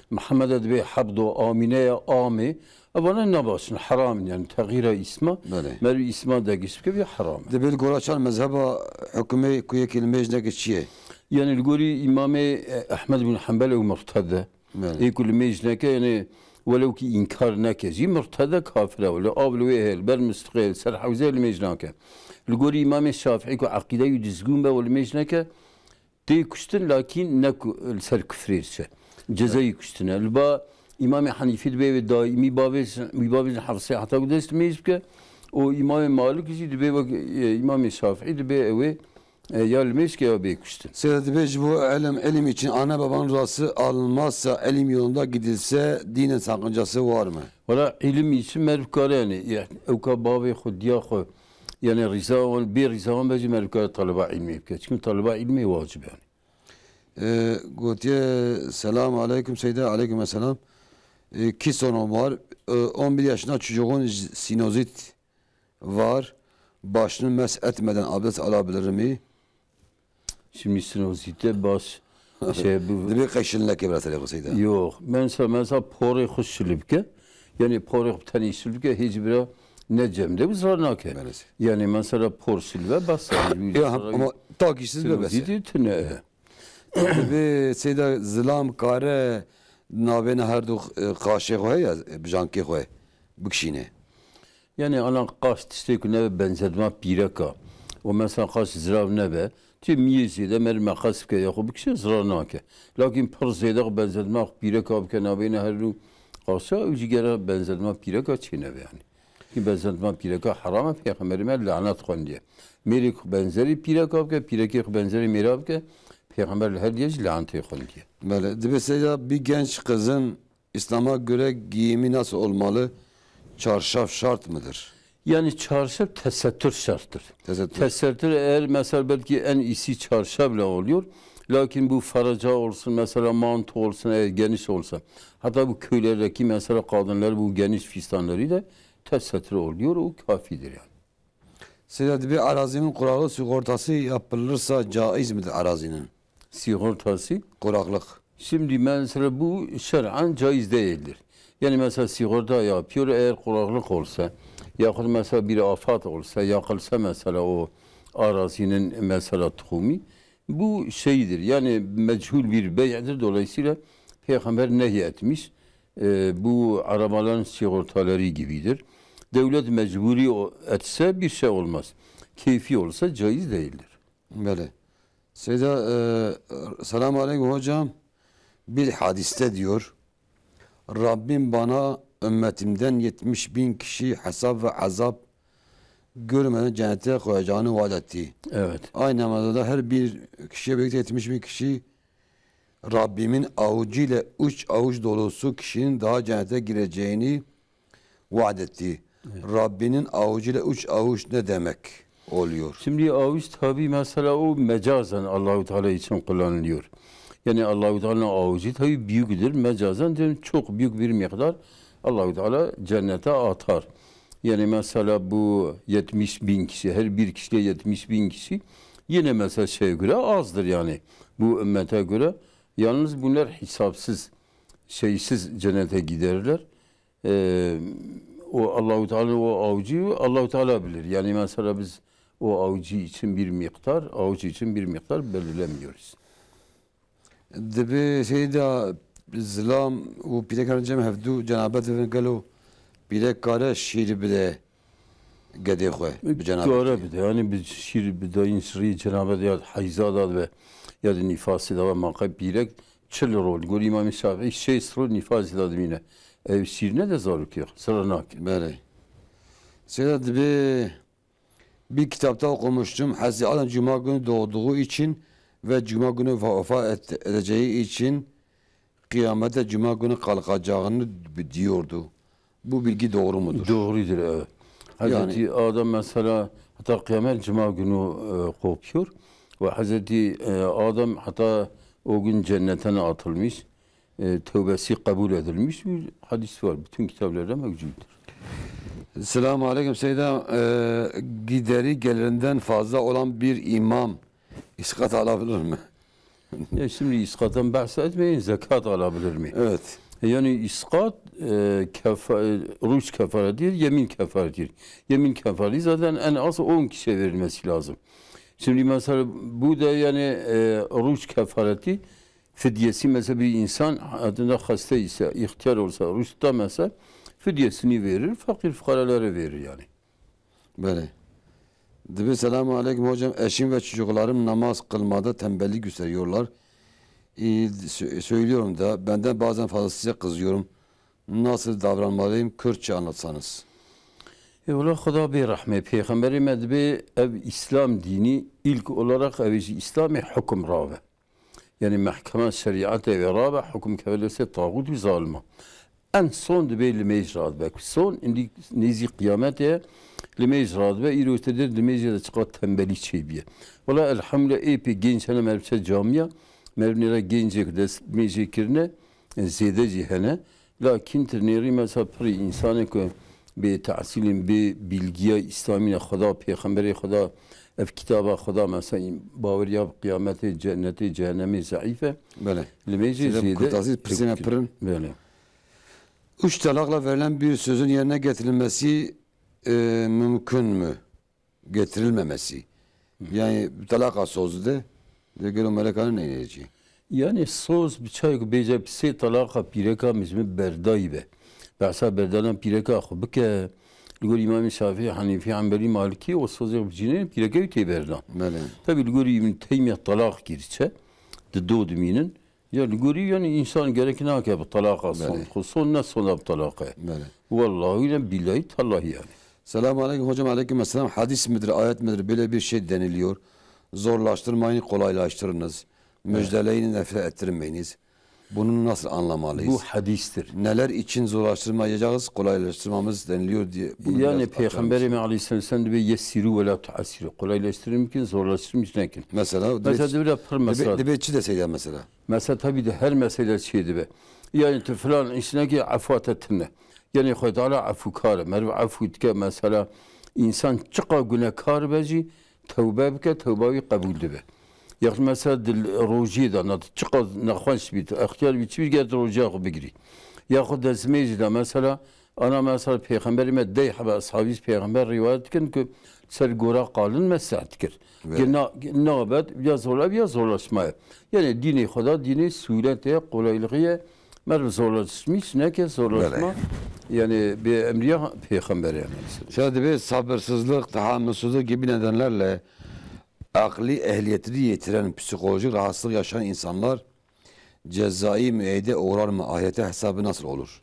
Mihemed dibê Hebdo, Amine ya Amê. Evana ne baş in, heram in yani, texîra îsma. Belê. Meriv îsma degiş bike bî heram e. Dibê li gora çar mezheba hukmê ku yekî li mêj neke çi ye? Yani li gorî Îmamê, e, Ehmed bin Hanbel ew murted e. Belê. Ê ku li mêj neke, yani welew kî înkar neke jî, murted e, kafir e. Wele av li wê heye, li ber mistiqê, li ser hewzê li mêj nake. Li gorî Îmamê Şafîî ku eqîde wî dizgûn be û li mêj neke, tê kuştin, lakîn ne ku li ser kufrê diçe. Cezayê kuştin e. Li ba Îmamê Henîfî dibê wê daîmî bavêjin, wî bavêjin hefsê heta ku dest mêj bike. Û Îmamê Malik jî dibê wek, e, Îmamê Şafîî dibê ew ê, e, ya li mêj ke ya bê kuştin. Seyda dibê ji bo ilim, ilim için anne babanın rızası alınmazsa, ilim yolunda gidilse dinen sakıncası var mı? Wela îlim için meriv kare yani, ya, ewka bavê xwe, diya xwe, yani rîza wan, bê rîza wan be jî meriv kare taliba îlmê bike. Çünkü taliba îlmê wacib yani. Ee, gotiye, "Selamu aleyküm Seyda." "Aleyküm selam." Ee, "Kisonom var. Ee, on bir yaşında çocuğun j-, sinozit var. Başını mesh etmeden abdest alabilir mi?" Şimdi sinozite baş şey bu Dibê qeşil neke biraz hele Seyda. Yok. Mesela, mesela porê xwe şilibke. Yani porê xwe tenê şilibke hiç bira ne cemde bu zarar nake. Belê. Yani mesela por şilve bas. Ya, ama takişsiz be bes. Sinozite tune. Dibê Seyda zilam kare navêna her du, e, qaşê xwe ya, e, bijankê xwe bikişîne. Yani ana qaş tiştê ku nebe benzetma pîreka. O mesela qaş zirav nebe. Ti miyê zêde mer meqas bike ya xwe bikişe zirar nake. Lakin pir zêde xwe benzetma pîreka bike navêna her du qaşa, ew jî gere benzetma pîreka çê nebe yani. Ki benzetma pîreka heram e, Pêxemberê me lanet xwendiye. Mêrê ku benzerî pîreka bike, pîrekê ku benzerî mêra bike, Pêxember li her diye jî lanetê xwendiye. Belê. Dibê Seyda bir genç kızın İslam'a göre giyimi nasıl olmalı? Çarşaf şart mıdır? Yani çarşaf tesettür şarttır. Tesettür. Tesettür eğer mesela belki en iyisi çarşafla oluyor. Lakin bu faraca olsun, mesela manto olsun, eğer geniş olsa. Hatta bu köylerdeki mesela kadınlar bu geniş fistanları da tesettür oluyor, o kafidir yani. Seyda dibê arazinin kuraklık sigortası yapılırsa caiz midir arazinin? Sigortası? Kuraklık. Şimdi mesela bu şer'an caiz değildir. Yani mesela sigorta yapıyor, eğer kuraklık olsa, yahut mesela bir afat olsa, yakılsa mesela o arazinin mesela tohumu, bu şeydir, yani mechul bir bey'dir. Dolayısıyla Peygamber nehy etmiş. E, bu arabaların sigortaları gibidir. Devlet mecburi o- etse bir şey olmaz. Keyfi olsa caiz değildir. Belê. Seyda, e, selamu aleyküm hocam. Bir hadiste diyor, "Rabbim bana ümmetimden yetmiş bin kişi hesap ve azap görmeden cennete koyacağını vaat etti." Evet. Aynı zamanda her bir kişiye birlikte yetmiş bin kişi Rabbimin avucuyla üç avuç dolusu kişinin daha cennete gireceğini vaat etti. Evet. Rabbinin avucuyla üç avuç ne demek? oluyor. Şimdi avuç tabi mesela o mecazen Allahu Teala için kullanılıyor. Yani Allahu Teala'nın avucu tabi büyüktür. Mecazen de çok büyük bir miktar Allahu Teala cennete atar. Yani mesela bu yetmiş bin kişi, her bir kişiye yetmiş bin kişi yine mesela şeye göre azdır yani. Bu ümmete göre. Yalnız bunlar hesapsız, şeysiz cennete giderler. Ee, o Allahu Teala o avucu Allahu Teala bilir. Yani mesela biz o avucu için bir miktar, avuç için bir miktar belirlemiyoruz. Dibe seyda zilam û pîrekan cem hevdû cenabet bibin gelo pîrek kare şîr bide gedê xwe bi cenabetê? Kare bide, yani bi şîr bidayîn şirî cenabet ya heyza da dibe ya da nîfasî da ve maqe pîrek çil rol. Gor Îmamê Şafîî şêst rol nîfasî da dimîne. Ev şîr ne de zarokê xwe sira nake. Belê. Seyda dibe bir kitapta okumuştum. Hazreti Adem Cuma günü doğduğu için ve Cuma günü vefa et- edeceği için kıyamette Cuma günü kalkacağını bi- diyordu. Bu bilgi doğru mudur? Doğrudur, evet. Yani Hazreti Adem mesela hatta kıyamet cuma günü e, kopuyor. Ve Hazreti e, Adem hatta o gün cennetten atılmış. E, tövbesi kabul edilmiş bir hadis var. Bütün kitaplarda mevcuttur. Selamun aleyküm Seyda. E, gideri gelirinden fazla olan bir imam iskat alabilir mi? Ya şimdi iskattan bahsetmeyin, zekat alabilir mi? Evet. E, yani iskat e, kefa, e, ruç kefaretidir, yemin kefaretidir. Yemin kefareti zaten en az on kişiye verilmesi lazım. Şimdi mesela bu da yani e, ruç kefareti fidyesi mesela bir insan adında hasta ise, ihtiyar olsa, ruç tutamasa fidyesini verir, fakir fukaralara verir yani. Belê. Dibe selamun aleyküm hocam. Eşim ve çocuklarım namaz kılmada tembellik gösteriyorlar. İyi, sö- söylüyorum da benden bazen fazlasıyla kızıyorum. Nasıl davranmalıyım? Kürtçe anlatsanız. E, wela Xuda bê rehmê. Pêxemberê me dibê ev Îslam dînî ilk olarak ev jî Îslamê hukum rabe. Yani mehkema şerîetê ve rabe hukum keve li ser taxût û zalima. En son dibê limêj radibe. Ku son indi nêzî qiyametê ye, limêj radibe. Îro te dir limêjê de çiqa tembelî çêbiye. Wela elhamdülillah ê pê genç hene meriv çe camiya, meriv nêra gencê ku dest limêjê kirine, zêde jî hene. Lakin ti nêrî mesela pirî insanê ku bê tehsîlin, bê bilgiya Îslamî ne Xweda, Pêxemberê Xweda, ev kitaba Xweda mesela baweriya bi qiyametê, cennetê, cehennemê zeîf e. Belê. Limêjê Size zêde kurtasî pirsê me pirin. Belê. Üç talakla verilen bir sözün yerine getirilmesi e, mümkün mü? Getirilmemesi. Yani talaka sözü de de gelo melekane neyleyici. Yani söz bir çay ku bêje sê talaka pîreka min ji min berdayî be. Behsa berdana pîreka xwe bike. Li gor Îmamê Şafî, Hanîfî, Hanbelî, Malikî o sozê xwe bicîne pîreke wî tê berdan. Belê. Tabii li gor Îbn Teymiyye talak girçe di do dimînin. Ya li gorî yani insan gerek nake bi talaqa son. Belê. Xwe son ne sona bi talaqa. Belê. Wallahî ne bîlahî tallahî yani. Selamun aleyküm hocam. Aleyküm selam. Hadis midir, ayet midir? Böyle bir şey deniliyor. Zorlaştırmayın, kolaylaştırınız. Evet. Müjdeleyin, nefret ettirmeyiniz. Bunu nasıl anlamalıyız? Bu hadistir. Neler için zorlaştırmayacağız, kolaylaştırmamız deniliyor diye bunu Yani biraz açar Peygamberimiz mısın? Aleyhisselam sen de bir yessiru ve la tuassiru. Kolaylaştırın ki zorlaştırın ki. Mesela, Mesela dibe, de bir pir dibe, mesela. Dibe çi deseydi mesela? Mesela tabii de her mesele şey dibe. Yani tu filan işine ki afate tine. Yani Xwedê Teala efûkar e. Meriv efû dike mesela. Însan çiqa gunekar be jî tewbe bike, tewba wî qebûl dibe. Yaxud mesela di rojiyê de na çiqa nexweş bî, tu extiyar bî, çi bî ger tu rojiya xwe bigirî. Yaxud destmêjî de mesela, ana mesela Pêxemberê me dey hebe eshabî ji Pêxember rîwayet dikin ku ser gora qalin meseh dikir. Belê. Ki na, nabet ya zor, ev ya zorlaşma ye. Yani dînê Xweda dînê sûretê ye, kolaylığı ye. Meriv zorlaşmış, neke zorlaşma. Belê. Yani bi emriya Pêxemberê yani. Şöyle bir sabırsızlık, tahammülsüzlük gibi nedenlerle akli ehliyetini yitiren, psikolojik rahatsızlık yaşayan insanlar cezai müeyyide uğrar mı? Ahirete hesabı nasıl olur?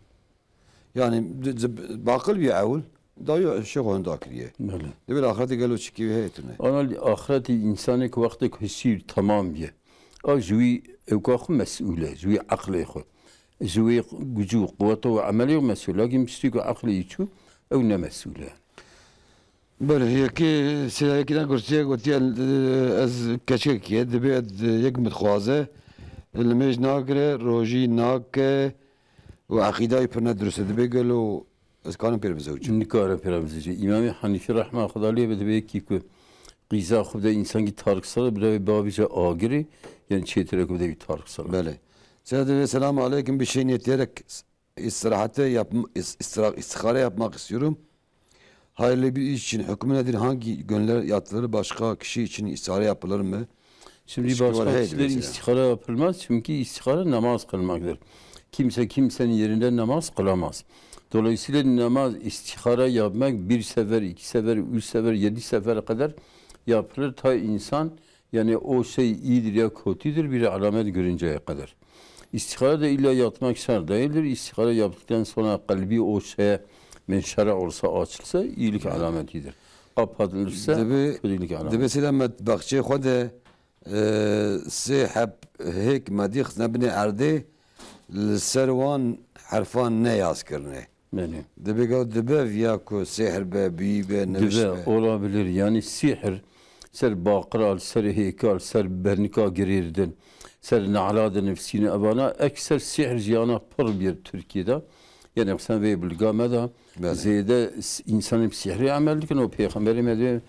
Yani d- d- bakıl bir evil, da yok şey konuda akliye. Belê. De bir ahirete gelo çiki ve heyetine. Ana ahireti insanê ku wextê ku hişî tamam bîye. A ji wî ewka xwe mesûl e, ji wî eqlê xwe. Ji wî gucû, quweta û emelê xwe mesûl e. Lakin piştî ku eqlê yî çû, ew ne mesûl e. Belê, yekê, sê yekî ne kursiye gotiye, e, ez keçikekî ye, dibê yek min dixwaze, limêj nagire, rojî nake û eqîda wî pir ne dirust e. Dibê gelo ez karim pê re bizewicim? Nikare pê re bizewicî. Îmamê Henîfî rehma Xweda lê be dibê yekî ku qîza xwe bide însankî tariksalî, bi rewê bavî jî agirî, yani çêtir e ku bide wî tariksalî. Belê. Seyda dibê, selamu aleykum, bir şey niyetleyerek istirahate yapma, is-, istira-, istihare yapmak istiyorum. Hayırlı bir iş için hükmü nedir? Hangi gönüllere yatılır? Başka kişi için istihare yapılır mı? Şimdi başka kişiler istihare yapılmaz çünkü istihare namaz kılmaktır. Kimse kimsenin yerinde namaz kılamaz. Dolayısıyla namaz, istihare yapmak bir sefer, iki sefer, üç sefer, yedi sefere kadar yapılır. Ta insan Yani o şey iyidir ya kötüdür bir alamet görünceye kadar. İstihare de illa yatmak şart değildir. İstihare yaptıktan sonra kalbi o şeye menşere olsa, açılsa iyilik alametidir. Kapatılırsa kötülük alameti. Dibê sêda me baxçeyê xwe de, e, sê heb hêk medîx nebinê erdê, li ser wan herfan ne yaz kirine. Belê. Dibê gel dibe viya ku sêhr be, büyü be, newş be. Dibe, olabilir. Yani sihir, ser baqira, ser hêka, ser bernika girêrdin, ser nala dinivsîne evana, ekser sihir jiyana pir bir Türkiye'de. Yani sen vê bilga me de zêde s-, insanê bi sihrê emel dikin, o pêxemberê me de,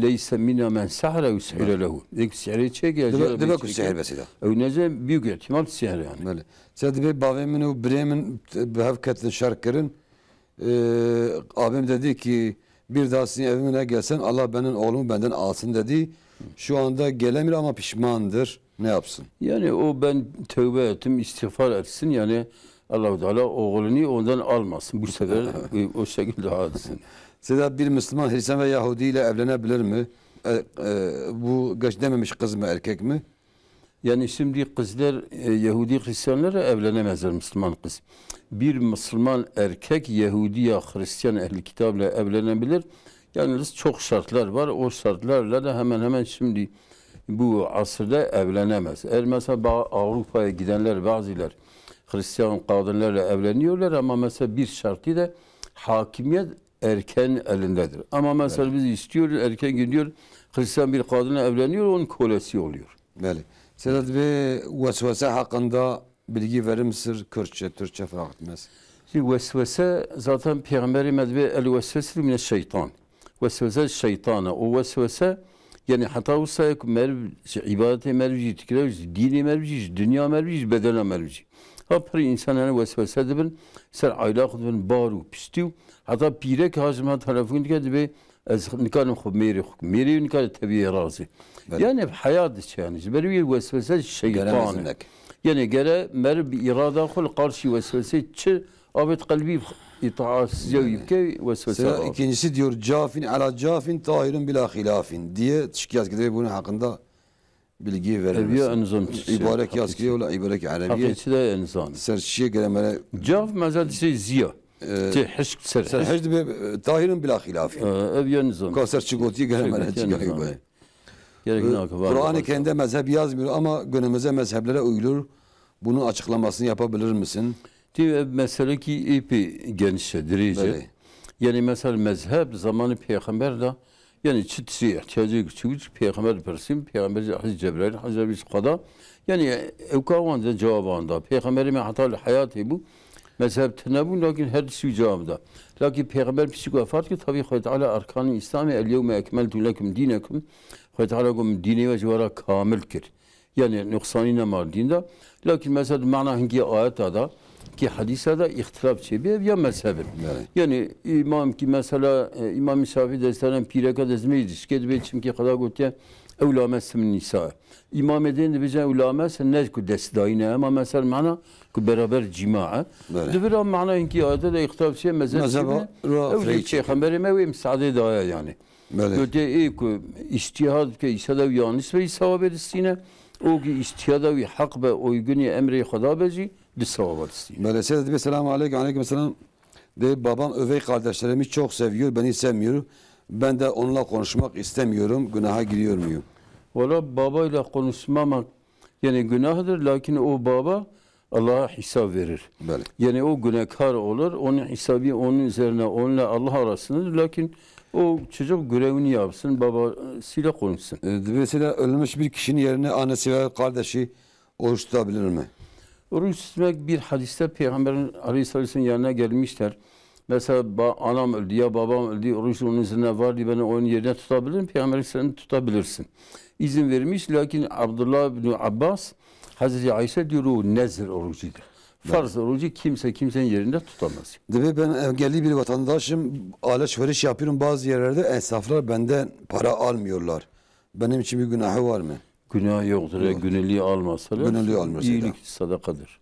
"Leyse minna men sehre ew suhire lehu." Ek sihrê çek ya, dibe, dibe ku sihir besî de. Ew nece büyük ihtimal sihr yani. Belê. Sê dibê bavê min û birê min bi hev ketin şer kirin. Ee, abim dedi ki, "Bir daha sizin evime gelsen, Allah benim oğlumu benden alsın," dedi. Şu anda gelemiyor ama pişmandır. Ne yapsın? Yani o ben tövbe ettim, istiğfar etsin. Yani Allahu Teala oğlunu ondan almasın. Bu sefer o şekilde alsın. Seyda, bir Müslüman Hristiyan ve Yahudi ile evlenebilir mi? E, e, bu geç dememiş kız mı, erkek mi? Yani şimdi kızlar, e, Yahudi Hristiyanlara evlenemezler Müslüman kız. Bir Müslüman erkek Yahudi ya Hristiyan ehli kitabla evlenebilir. Yalnız çok şartlar var. O şartlarla da hemen hemen şimdi bu asırda evlenemez. Eğer mesela ba-, Avrupa'ya gidenler, bazılar Hristiyan kadınlarla evleniyorlar ama mesela bir şartı da hakimiyet erken elindedir. Ama mesela biz istiyoruz, erken gidiyor, Hristiyan bir kadınla evleniyor, onun kölesi oluyor. Belê. Seyda, dibê weswese hakkında bilgi verir misin? Kürtçe, Türkçe fark etmez. Şimdi weswese zaten Peygamberê me dibê el weswese mine şeytan. Weswese şeytana. O weswese, yani heta wisa ku meriv, ji îbadetê meriv jî dikire, ji dînê meriv jî, ji dinya meriv jî, ji bedena meriv jî. Ha pir însan yani weswese dibin, ser aylak dibin, bar û piştî û heta pîrek ha ji me telefon dike, dibê ez nikarim xwe mêrê xwe, mêrê wî nikare teviyê razê. Belê. Yani heyat diçe yani. Ji ber wî weswese şeytan e. Yani gere meriv bi îrada xwe li qarşî weswesê çi avêt qelbî îtaatsizya wî bike, weswese. Seyda, ikincisi diyor, cafin ala cafin tahirun bila hilafin diye tişkiyat gidere bunun hakkında bilgi verir misin? Ev ya en zon çi şey. İbarek yaz kiriyor la, ibarek Erebiye. Hakkı çi de en zon. Ser çiye gere mere. Caf mezed şey ziya. Ee, Tê hişk ser ser hişk. Hişk dibe, e, tahirun bila hilafin. Ee, ev ya en zon. Ka ser çi gotiye gere mere çi gere. Gerek ne akı var. Kur'an-ı Kerim'de mezhep yazmıyor ama günümüzde mezheplere uyulur. Bunun açıklamasını yapabilir misin? Diyor, ev mesele ki êpê geniş e, dirêj e. Belê. Yani mesela mezhep zamanı peygamber de, yani çi tiştê ihtiyacı çi wî peygamber persim, peygamber Hazreti Cebrail, Hazreti Xweda. Yani ew ka wan de cevabanda. Peygamberê me heta li heyatê bû, mezhep tune bû, lakin her tiştî cevab da. Lakin peygamber piçik wefat kir, tabii Xwedê Teala erkanî Îslamê, "El yewme ekmeltu lekum dînekum." Xwedê Teala got, "Min dînê we ji we re kamil kir." Yani nuqsanî nema dîn de. Lakin mesela mana hinkî ayeta da, ki hadîsa da îxtilaf çêbî, ev ya mezhebin. Evet. Yani imam ki mesela, e, İmam Şafîî destenen pîreka dezmê dişkê dibê, çimkî Xweda gotiye, "Ew lames min nîsa." Îmamê din dibêje, "Ew lames ne ku destdayî ne." Ema mesela mana ku beraber cîma e. Evet. Di vira mana hinkî ayete de îxtilaf çêbî, mezheb çêbî. Ew jî pêxemberê me wê misadê daye yani. Belê. Gotiye, ê ku îctîhad bike, îctîhada wî yanlış be, î sewabê distîne. O ku îctîhada wî heq be, uygunî emrê Xweda be jî, di sewaba distîne. Belê, Seyda dibê, selamu aleykum, aleykum selam. De, babam üvey kardeşlerimi çok seviyor, beni sevmiyor. Ben de onunla konuşmak istemiyorum, günaha giriyor muyum? Valla babayla konuşmamak yani günahdır, lakin o baba Allah'a hesap verir. Belê. Yani o günahkar olur, onun hesabı onun üzerine, onunla Allah arasındadır. Lakin O çocuk görevini yapsın, babasıyla konuşsun. E, Divê seyda ölmüş bir kişinin yerine annesi veya kardeşi oruç tutabilir mi? Oruç tutmak bir hadiste Peygamberin aleyhissalatu vesselam yanına gelmişler. Mesela ba-, anam öldü ya babam öldü, oruç onun üzerine vardı, ben onun yerine tutabilirim. Peygamber aleyhisselam tutabilirsin. İzin vermiş, lakin Abdullah bin Abbas, Hazreti Ayşe diyor o nezir orucudur. Farz orucu kimse kimsenin yerinde tutamaz. Divê ben engelli bir vatandaşım, alışveriş yapıyorum, bazı yerlerde esnaflar benden para almıyorlar. Benim için bir günahı var mı? Günah yoktur. Yok. Gönüllü almasalar. Gönüllü almasalar. İyilik sadakadır.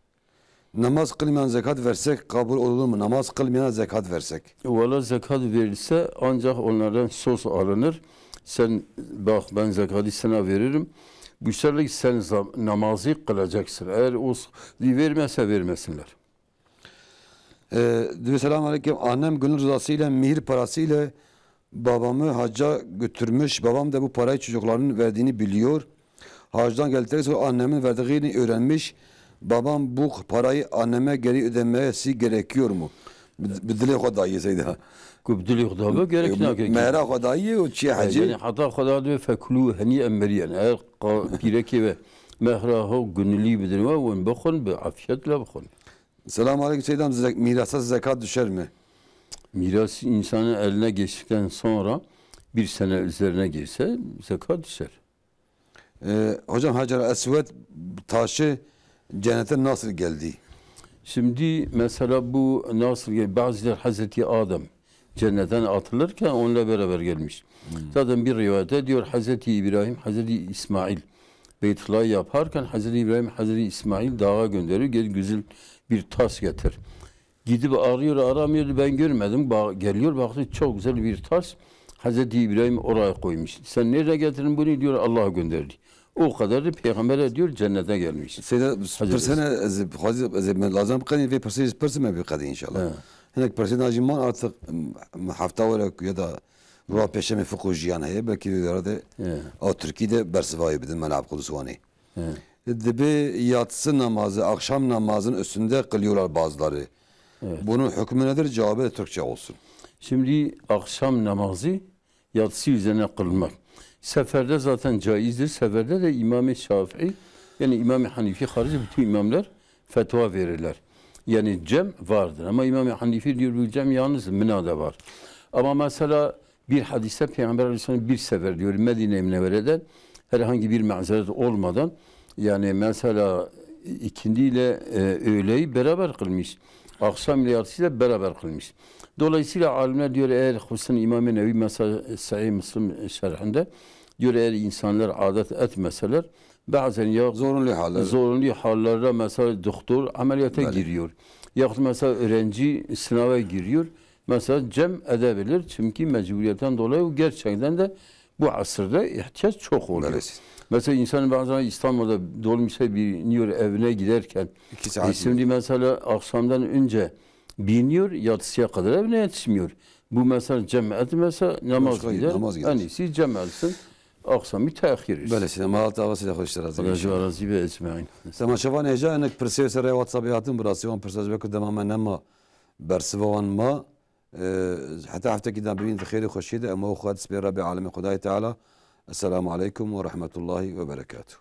Namaz kılmayan zekat versek kabul olur mu? Namaz kılmayana zekat versek. Valla zekat verilse ancak onlardan söz alınır. Sen bak, ben zekatı sana veririm. Bu seferlik sen zam- namazı kılacaksın. Eğer o s- vermezse vermesinler. Ee, diyor, "Selamun aleyküm. Annem gönül rızası ile mihir parası ile babamı hacca götürmüş. Babam da bu parayı çocukların verdiğini biliyor. Hacdan geldikten sonra annemin verdiğini öğrenmiş. Babam bu parayı anneme geri ödemesi gerekiyor mu?" Bi, bi dilê xwe daye Seyda. Ku bi dilê xwe dabe gerek nake. Mehra xwe daye û çiye hecî. Yani heta xwe da dibe fekulu henî em meriyen. Eğer qa- pîrekê ve mehra ho gunilî bidin we, wen bixwin, bi afiyetle bixwin. Selamun aleyküm Seydam, zek- mirasa zekat düşer mi? Miras insanın eline geçtikten sonra bir sene üzerine geçse zekat düşer. Ee, hocam, Hacer Eswed taşı cennete nasıl geldi? Şimdi mesela bu nasıl gel-, bazılar Hazreti Adem cennetten atılırken onunla beraber gelmiş. Zaten bir rivayette diyor Hazreti İbrahim, Hazreti İsmail Beytullah'ı yaparken Hazreti İbrahim, Hazreti İsmail dağa gönderiyor. Gel güzel bir taş getir. Gidip arıyor, aramıyordu, ben görmedim. Ba- geliyor, baktı çok güzel bir taş. Hazreti İbrahim oraya koymuş. Sen nerede getirdin bunu? Diyor, Allah gönderdi. O kadar da peygambere diyor cennete gelmiş. Seyda, pirsene, ez, xwazî, ez, me lazim qedîn vê pirsê pirsime bi qedî inşallah. He. Hinek pirsê najî man artık, m, hefta were ku ya da Roja pêşemê fiqh û jiyan heye, belkî vê were de He. a Tirkî de bersivayê bidin Mela Abdullah Wanê. He. Dibe yatsı namazı, akşam namazın üstünde kılıyorlar bazıları. Evet. Bunun hükmü nedir? Cevabı da Türkçe olsun. Şimdi akşam namazı yatsı üzerine kılmak. Seferde zaten caizdir. Seferde de İmam-ı Şafii, yani İmam-ı Hanifi harici bütün imamlar fetva verirler. Yani cem vardır. Ama İmam-ı Hanifi diyor bu cem yalnız Mina'da var. Ama mesela bir hadiste Peygamber Aleyhisselam bir sefer diyor Medine-i Münevvere'den herhangi bir mazeret olmadan, yani mesela ikindi ile, e, öğleyi beraber kılmış. Akşam ile yatsıyı da beraber kılmış. Dolayısıyla alimler diyor, eğer hususen İmam-ı Nevevi mesela Sahih Müslim şerhinde diyor, eğer insanlar adet etmeseler, bazen ya Zorunlu haller. zorunlu hallerde mesela doktor ameliyata Bəli. giriyor. Yahut mesela öğrenci sınava giriyor. Mesela cem edebilir. Çünkü mecburiyetten dolayı o gerçekten de bu asırda ihtiyaç çok oluyor. Bəli. Mesela insan bazen İstanbul'da dolmuşa biniyor evine giderken. İki saat E, şimdi yol. mesela akşamdan önce biniyor, yatsıya kadar evine yetişmiyor. Bu mesela cem etmese namaz Başka gider. namaz gider. En iyisi cem etsin. Akşamı tehir etsin. Bəli, Seyda, Allah Teala size hoş razı Razı olsun. ve razı ve ecmaîn. Temaşevan hêja, hinek pirsê ser rê WhatsApp hatin, bi rastî wan pirsa ji ber ku dema me nema bersiva wan ma. Ee, heta heftekî dan bibînin di xêrê xweşiyê de, em û xwe dispê Rebê Alemê Xwedayê Teala. Esselamu aleykum ve rahmetullahi ve berekatuhu.